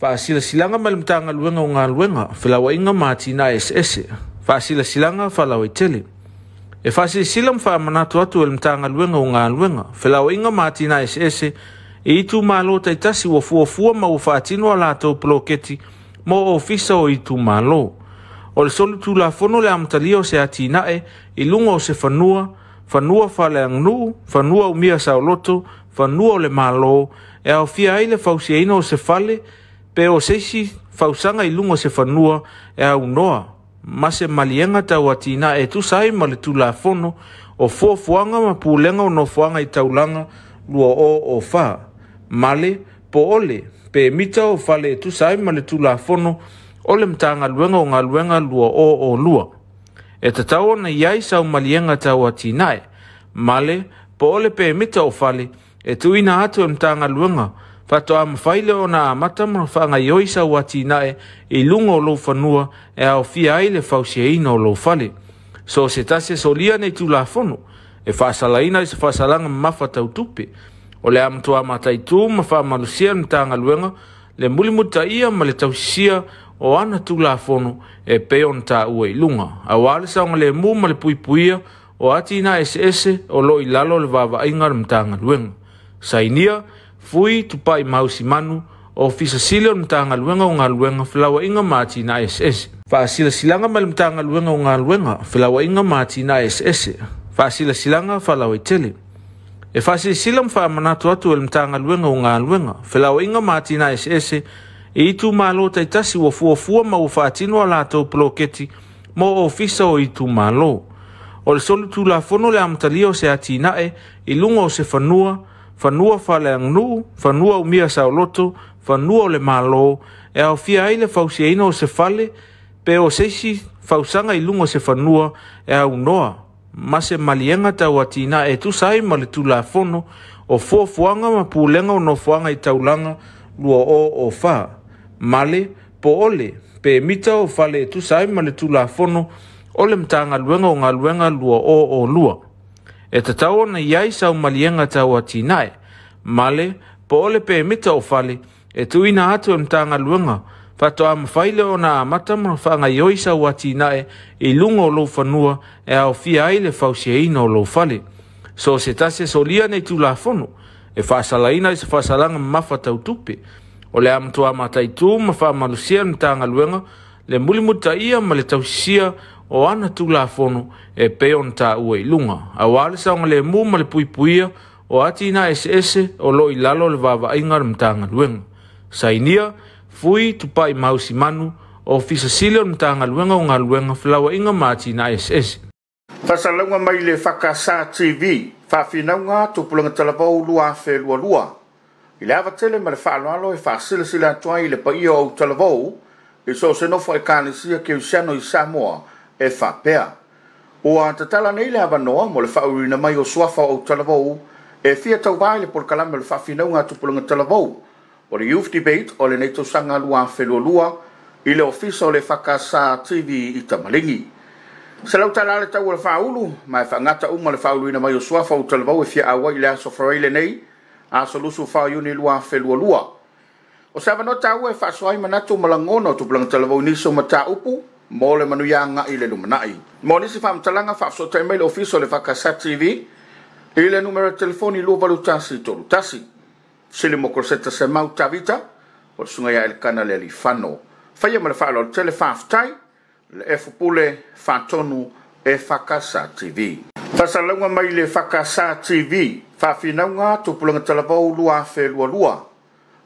[SPEAKER 7] Faasilasilaga mai le Matagaluega o Galuega, Felauaiga ma Atinae Eseese. Faasilasilaga faalauaitele. E faasilasila ma faamanatu atu e le Matagaluega o Galuega, Felauaiga ma Atinae Eseese i itumalo taitasi ua fuafua ma ua faatino a latou poloketi mo ofisa o itumalo. O le solitulafono le amatalia o se atinae i luga o se fanua, fanua faaleaganuu, fanua umia saoloto, fanua o le Malo, e aofia ai le fausiaina o se fale pe o se isi fausaga i luga o se fanua e aunoa ma se maliega tau atinae e tusa ai ma le Tulafono o Fuafuaga ma Pulega o Nofoaga i Taulaga 2004 ma le po o le pemita o fale e tusa ai ma le Tulafono o le Matagaluega o Galuega 2002. E tatau ona i ai sau maliega tau atinae, ma le po o le pemita o fale e tuuina atu e le Matagaluega faatoa mafai lea ona amata ma faagaioi sau atinae i luga o lou fanua e aofia ai le fausiaina o lou fale. So o se tasi e solia nei Tulafono e faasalaina i se faasalaga mamafa tautupe. O le a matua mataitū ma faamalosia le Matagaluega le mulimulitaia ma le tausisia o ana Tulafono e pei ona taua i luga, auā le saogalemu ma le puipuia o atinae eseese o loo i lalo o le vaavaaiga a le Matagaluega. Sainia Fui Tupai Mausimanu, Ofisa Sili o le Matagaluega o Galuega, Felauaiga ma Atinae Eseese. Faasilasilaga mai le Matagaluega o Galuega, Felauaiga ma Atinae Eseese. Faasilasilaga faalauaitele. E faasilasila ma faamanatu atu e le Matagaluega o Galuega, Felauaiga ma Atinae Eseese i itumalo taitasi ua fuafua ma ua faatino a latou poloketi mo ofisa o itumalo. O le solitulafono le amatalia o se atinae i luga o se fanua, fanua faaleaganuu, fanua umia saoloto, fanua o le Malo, e aofia ai le fausiaina o se fale pe o se isi fausaga i luga o se fanua e aunoa ma se maliega tau atinae e tusa ai ma le Tulafono o Fuafuaga ma Pulega o Nofoaga i Taulaga 2004, ma le po o le pemita o fale e tusa ai ma le Tulafono o le Matagaluega o Galuega 2002. E tatau ona i ai sau maliega tau atinae, ma le po o le pemita o fale e tuuina atu e le Matagaluega faatoa mafai lea ona amata ma faagaioi sau atinae i luga o lou fanua e aofia ai le fausiaina o lou fale. So o se tasi e solia nei Tulafono e faasalaina i se faasalaga mamafa tautupe. O le a matua mataitū ma faamalosia le Matagaluega le mulimulitaia ma le tausisia o ana Tulafono e pei ona taua i luga, auā le saogalemu ma le puipuia o atinae eseese o loo i lalo o le vaavaaiga a le Matagaluega. Sainia Fui Tupai Mausimanu, Ofisa Sili o le Matagaluega o Galuega, Felauaiga ma Atinae Eseese.
[SPEAKER 1] Faasalalauga mai le EFKS TV, Faafinauga Tupulaga Talavou 2022. I le ava tele ma le faaaloalo e faasilasila atu ai i le paia o autalavou i so o se nofo Ekalesia Kerisiano i Samoa e faapea, Ua tatala nei le avanoa mo le faauluina mai o suafa o autalavou e fia tauvā i le polokalame o le Faafinauga a Tupulaga Talavou o le Youth Debate o lenei tausaga 2022 i le Ofisa o le EFKS TV i Tamaligi. $100 le tau o le faaulu, ma e faagata uma le faauluina mai o suafa o autalavou e fia auai i le aso Faraile nei, aso 24 Iuni 2022. O se avanoa taua e faasoa ai manatu ma lagona o tupulaga talavou i nisi o mataupu mo le manuia agai i le lumanai. Mo nisi faamatalaga, faafesootai mai le Ofisa o le EFKS TV i le numera telefoni 28131. Sili mo Koloseta Semau Tavita, o le susuga ia Elikana Lealifano. Faia ma le faaaloalo tele, faafetai le F Pule Faatonu EFKS TV. Faasalalauga mai le EFKS TV, Faafinauga Tupulaga Talavou 2022.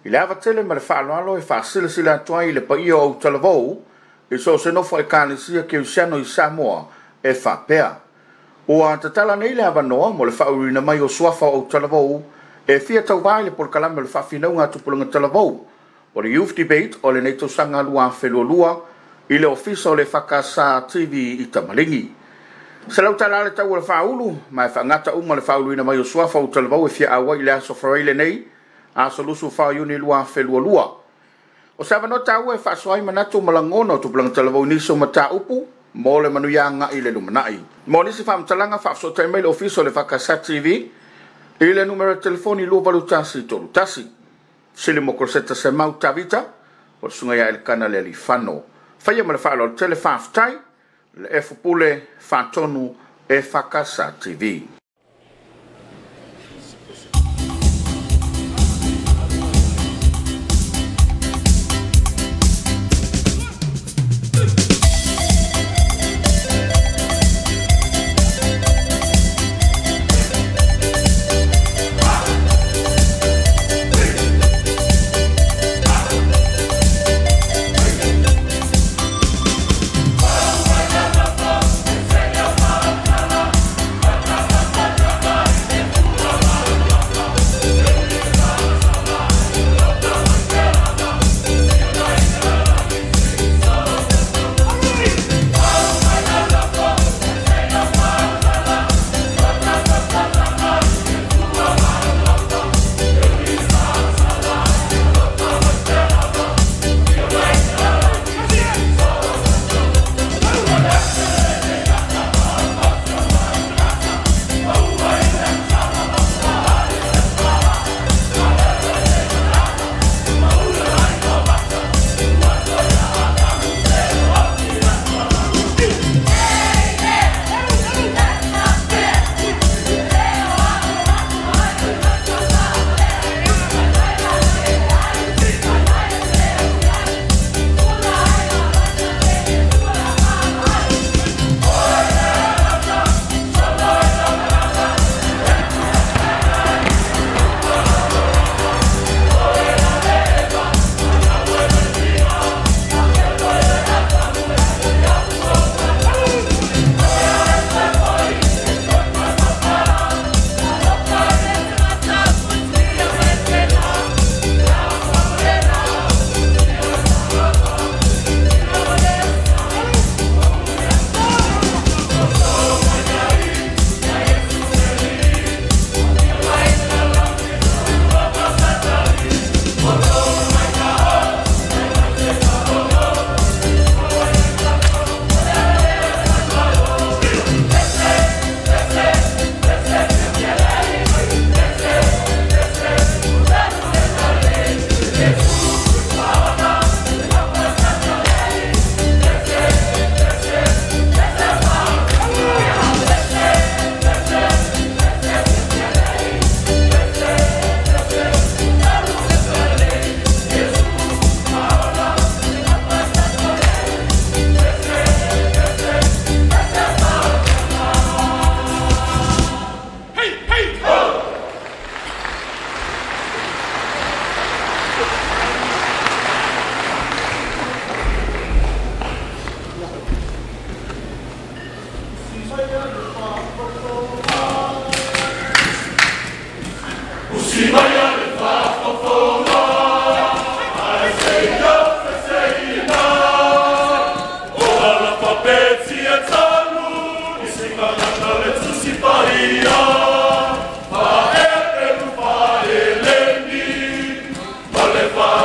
[SPEAKER 1] I le ava tele ma le faaaloalo e faasilasila atu ai i le paia o autalavou i so o se nofo Ekalesia Kerisiano i Samoa e faapea, Ua tatala nei le avanoa mo le faauluina mai o suafa o autalavou e fia tauvā i le polokalame o le Faafinauga a Tupulaga Talavou o le Youth Debate o lenei tausaga 2022 i le Ofisa o le EFKS TV i Tamaligi. $100 le tau o le faaulu, ma e faagata uma le faauluina mai o suafa o autalavou e fia auai i le aso Faraile nei, aso 24 Iuni 2022. O se avanoa taua e faasoa ai manatu ma lagona o tupulaga talavou i nisi o mataupu mo le manuia agai i le lumanai. Mo nisi faamatalaga, faafesootai mai le Ofisa o le EFKS TV i le numera telefoni 28131. Sili mo Koloseta Semau Tavita, o le susuga ia Elikana Lealifano. Faia ma le faaaloalo tele, faafetai le F Pule Faatonu EFKS TV.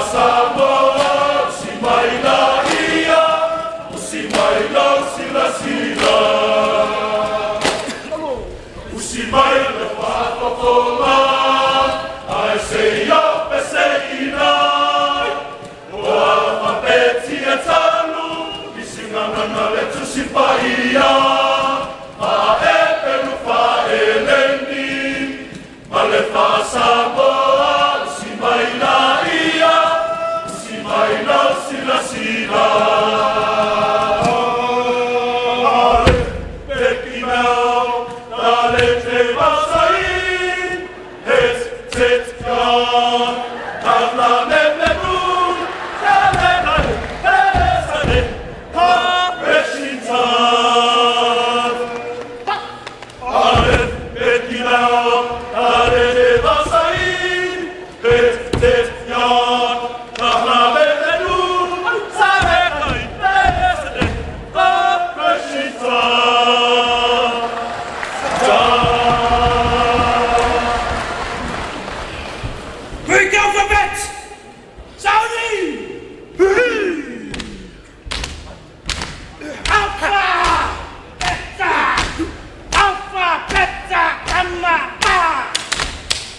[SPEAKER 8] Faasamoa, usi mai la ia, usi mai lau silasila. Usi mai le faafofoga, ae seia peseina. O alfabeti e talu, i sigagana le Tusi Paia. Faaepelu faaeleni, ma le Faasamoa, usi mai la ia, usi mai lau silasila.
[SPEAKER 9] Greek alphabet! Saudi! Alpha! Beta! Alpha, Beta, Gamma, A!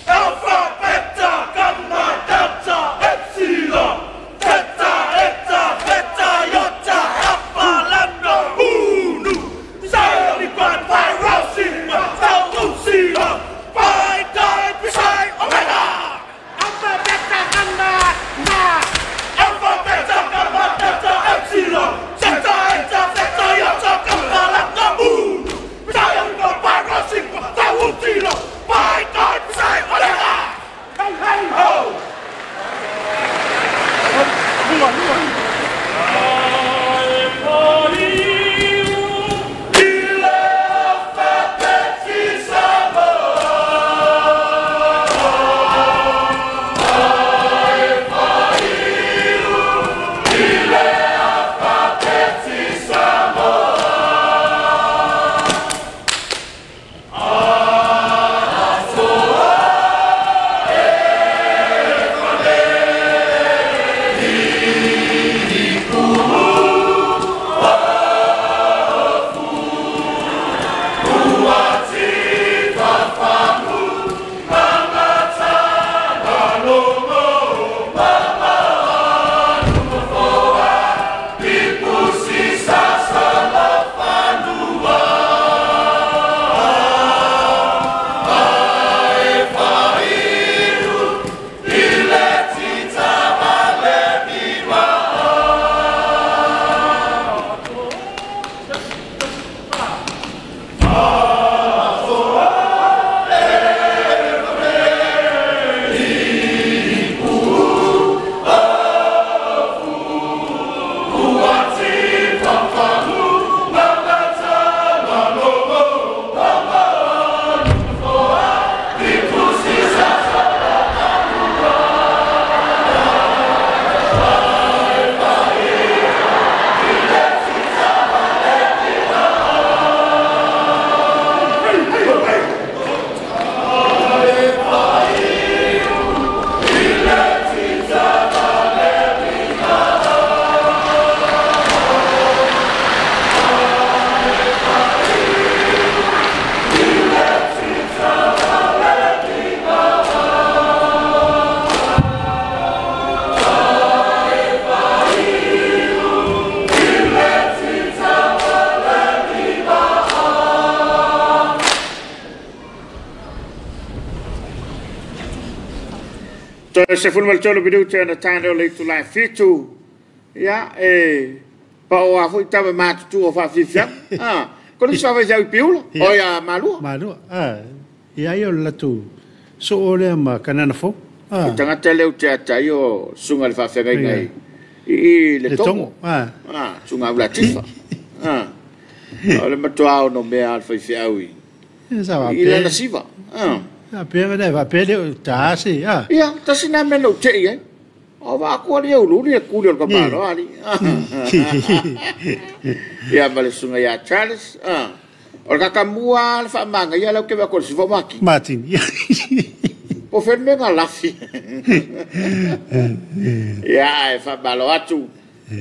[SPEAKER 8] Alpha, Beta, Gamma, Delta, Epsilon, Theta, Eta, Beta, Iota, Alpha, Lambda, Unu, Psi, Omicron, Phi, Rho, Sigma, Tau, Upsilon, Phi, Chi, Psi, Omega!
[SPEAKER 9] Alpha, Beta, Gamma, Ma!
[SPEAKER 8] Alpha, Beta, Gamma, Delta, Epsilon, Theta, Eta, Beta, Iota, Alpha, Lambda, Unu, Psi, Omicron, Phi, Rho, Sigma, Tau, Upsilon, Phi, Chi, Psi, Omega!
[SPEAKER 9] Hey, hey!
[SPEAKER 8] Ho!
[SPEAKER 1] Toe 13 minute na tāne o le itulā 7. Ia, e pao a foi tama matutu o whawhiwhiang. Ah, kono si whawhai i piula? O ia Malua?
[SPEAKER 2] Malua, ah. Ia ia o le latu so o lea ma kanana fo.
[SPEAKER 1] Ah. Tangata leo te atai o sunga le whawhengai ngai. I le tongo.
[SPEAKER 2] Ah.
[SPEAKER 1] Ah, sunga ula tifa. Ah. O le matua o no mea al whaiwhiaui. I lana siva. Ah.
[SPEAKER 2] A pea nei va pele ta si ah.
[SPEAKER 1] Ia, tasi nā mea nau te i ai. O va kua li au luli e kuli o le kamalo ali. Ia ma le sunga ia Charles. Ah. O le kakamua le whaamanga ia lau ke wea kore sifa maki.
[SPEAKER 2] Martin.
[SPEAKER 1] Po fea le mea na lafi. Ia, ae faamalo atu.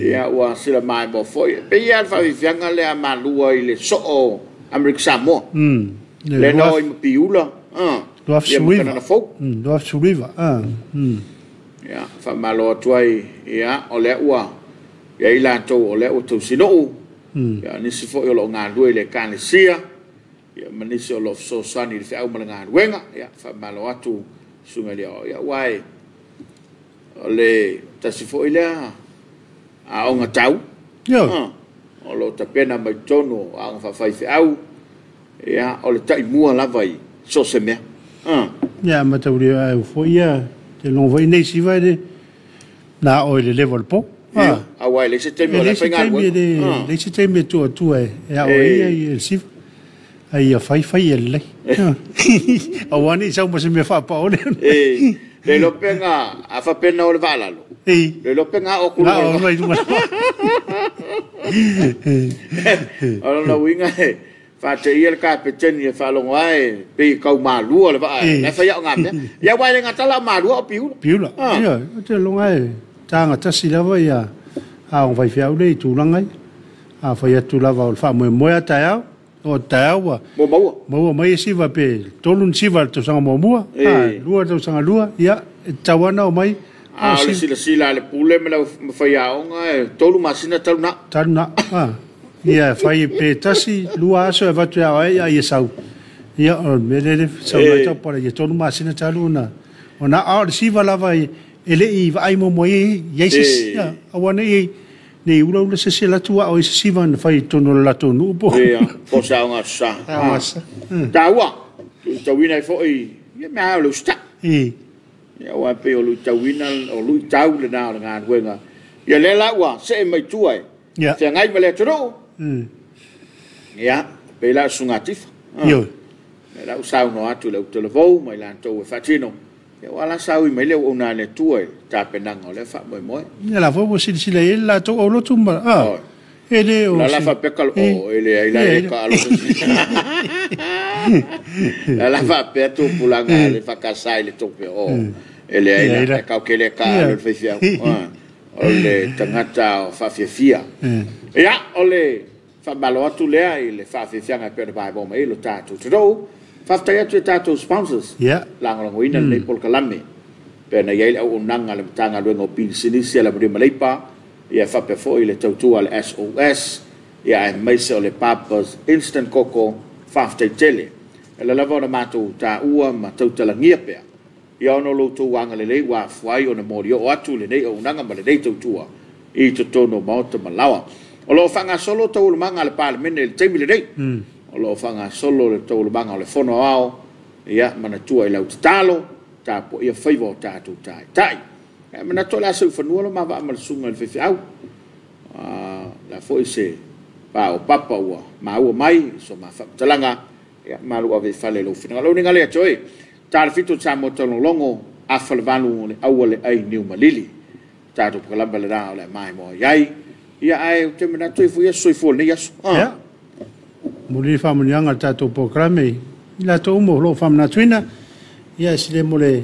[SPEAKER 1] Ia, ua sila maimoa foi. E pei lava le faafiafiaga lea a Malua i le soo o Amerika Samoa. Lea na o ai ma Piula, ia ma Kanana Fou.
[SPEAKER 2] 2019.
[SPEAKER 1] Ia, faamalo atu ai, ia, o lea ua i ai latou o lea ua tausinuu, ia, nisi foi o lo o galulue i le Ekalesia, ia ma nisi o lo o fesoasoani i le feau ma le galuega. Ia, faamalo atu susuga i le Aoao. Ia, aua e, o le tasi foi lea aoga tau, o lo o tapena mai totonu o aoga faafaifeau, ia, o le taimua lava i so o se mea.
[SPEAKER 2] Ia, mataulia ai foi ia te logo foi nei siva le na o le level po.
[SPEAKER 1] Ia, aua e leai se taimi o la e faigaluega.
[SPEAKER 2] Leai se taimi e tuu atua e ao ai ia le siva. Ai ia fai fai e lelei. Aua ne i sau ma se mea faapaole.
[SPEAKER 1] E le iloa pe na, a faapea na o le vaalalo. Le iloa pe na o atu
[SPEAKER 2] luga. I luga.
[SPEAKER 1] O lona uiga e faateia le kapeteni e faalogo ae pei e tau malua le vaa, la e fai ao ngā mea. Ia aua e le gata la o malua o Piula.
[SPEAKER 2] Piula. Ia, o te logo e tāga tasi lava ia aoga faifeau le i tulaga ia. A fai atu lava o le faamoemoe a taeao, o taeao ua
[SPEAKER 1] maua.
[SPEAKER 2] Maua mai e siva pe tolu ni siva le tausaga muamua, lua le tausaga lua, ia, e tatau lava ona omai.
[SPEAKER 1] A o le silasila a le pule ma le faiaoga e 3 masina talu na.
[SPEAKER 2] Talu na, ia, fai pe tasi, lua aso e avatu e ao ai, a ia sau. Ia, o le mea lea le sau mai tau pala, ia 3 masina talu ona, ona a o le siva lava e le i vaai muamua i ai se isi, ia, aua ne i nei ula ula se se latu a o i se siva na fai tonu o le latou nuu po.
[SPEAKER 1] Ia, po se aoga aso sa.
[SPEAKER 2] Aoga aso sa.
[SPEAKER 1] Taua, luitauina ai foi, ia mea o le usitai. Ia, aua e pei o luitauina, o luitau lena o le galuega. Ia lea la ua see mai tua e feagai ma le atunuu. Ia, pei la o susuga Tifa. Lea la ua saunoa atu i le autalavou ma i latou e faatino. Ia, ua la saui mai le auauna a le Atua i le tapenaga o lea faamoemoe.
[SPEAKER 2] Ia la foi ua silasila i ai le latou aulotu ma, e le o
[SPEAKER 1] La la faapea ka o e leai la e ka alo. La la faapea tupulaga le whakasai le tope o e leai la kau ke le ka alo le faifeau. O le tangata o whaafiafia. Ia, o le whaamalo atu lea i le whaafiafianga e pea na vaevae mai lo tātou tadou. Whaftai atu e tātou sponsors. Lagolagoina lenei polokalame. Pea na iai le auaunaga le Matagaluega o Pisinisi a le Maria Maleipa. Ia faapea foi le tautua le SOS. Ia aemaise o le Papa's Instant Coco. Whaftai tele. E la lava ona mātou tāua ma tautalagia pea. Ia ono loutou agalelei ua afuai ona moli oo atu lenei auaunaga ma lenei tautua i totonu o maota ma laoa. O loo faagasolo taualumaga a le Palemene i le taimi lenei. O loo faagasolo le taualumaga o le Fono Aoao, ia manatua i lau tatalo, tapuaia faiva o tatou taitai. E manatu o le a seu fanua lo mavaa ma le susuga i le faifeau. La foi se pa o papa ua maua mai so ma faamatalaga, ia malu ave i fale lou finagalo. Lau le atoe, tala fito sa mo taulologo, afa le valu o le aua le ai niu malili. Tatou pakalama le la o le mai mo iai. Ia ae o te manatu i fui soifua lenei aso.
[SPEAKER 2] Ia. Muli faamuniaga le tatou polokalame i latou uma o loo faamanatuina. Ia sile mo le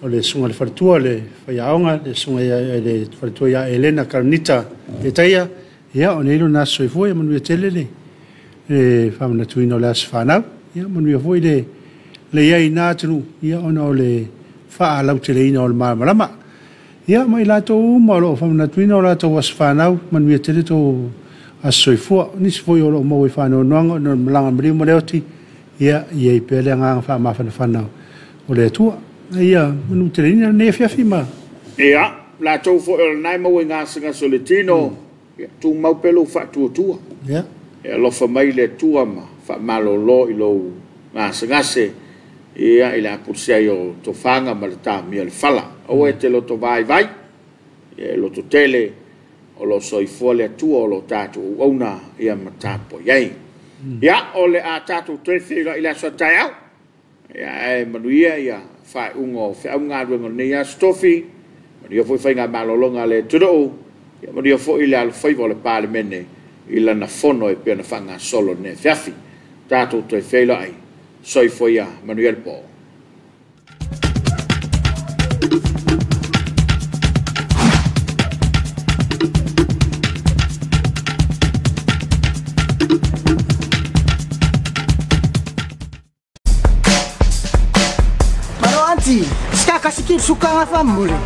[SPEAKER 2] o le susuga le faletua le faiaoga le susuga le faletua ia Elena Karanita e taia. Ia o nei lona aso soifua, ia manuia tele le faamanatuina o le aso fanau. Ia manuia foi le iai na atunuu, ia ona o le faalauteleina o le malamalama. Ia mai latou uma o loo faamanatuina o latou aso fanau, manuia tele tou aso soifua. Nisi foi o loo maua i faanoanoaga ona o le malaga maliu ma le oti, ia iai pea le agaga faamafanafana o le Atua. Ia manuteleina lenei afiafi ma.
[SPEAKER 1] Ia, latou foi o lenai maua i gasegase o le tino, ia tumau pea lou faatuatua.
[SPEAKER 2] Ia.
[SPEAKER 1] E alofa mai le Atua ma faamalolo i lou gasegase, ia i le apulusia ai o tofaga ma le taumia o le fala. Aua e te loto vaivai, ia e loto tele, o lo soifua le Atua o lo tatou auauna, ia ma tapuai ai. Ia, o le a tatou toe feiloai i le aso a taeao. Ia, e manuia ia faaiuga o feau galuega o lenei aso tofi, manuia foi faiga malologa a le atunuu, ia manuia foi le alofaiva o le Palemene i lana fono e pei ona faagasolo lenei afiafi. Tatou toe feiloai, soifua ia, manuia le po.
[SPEAKER 10] Ti, ska kasi ki suka nga fa mule.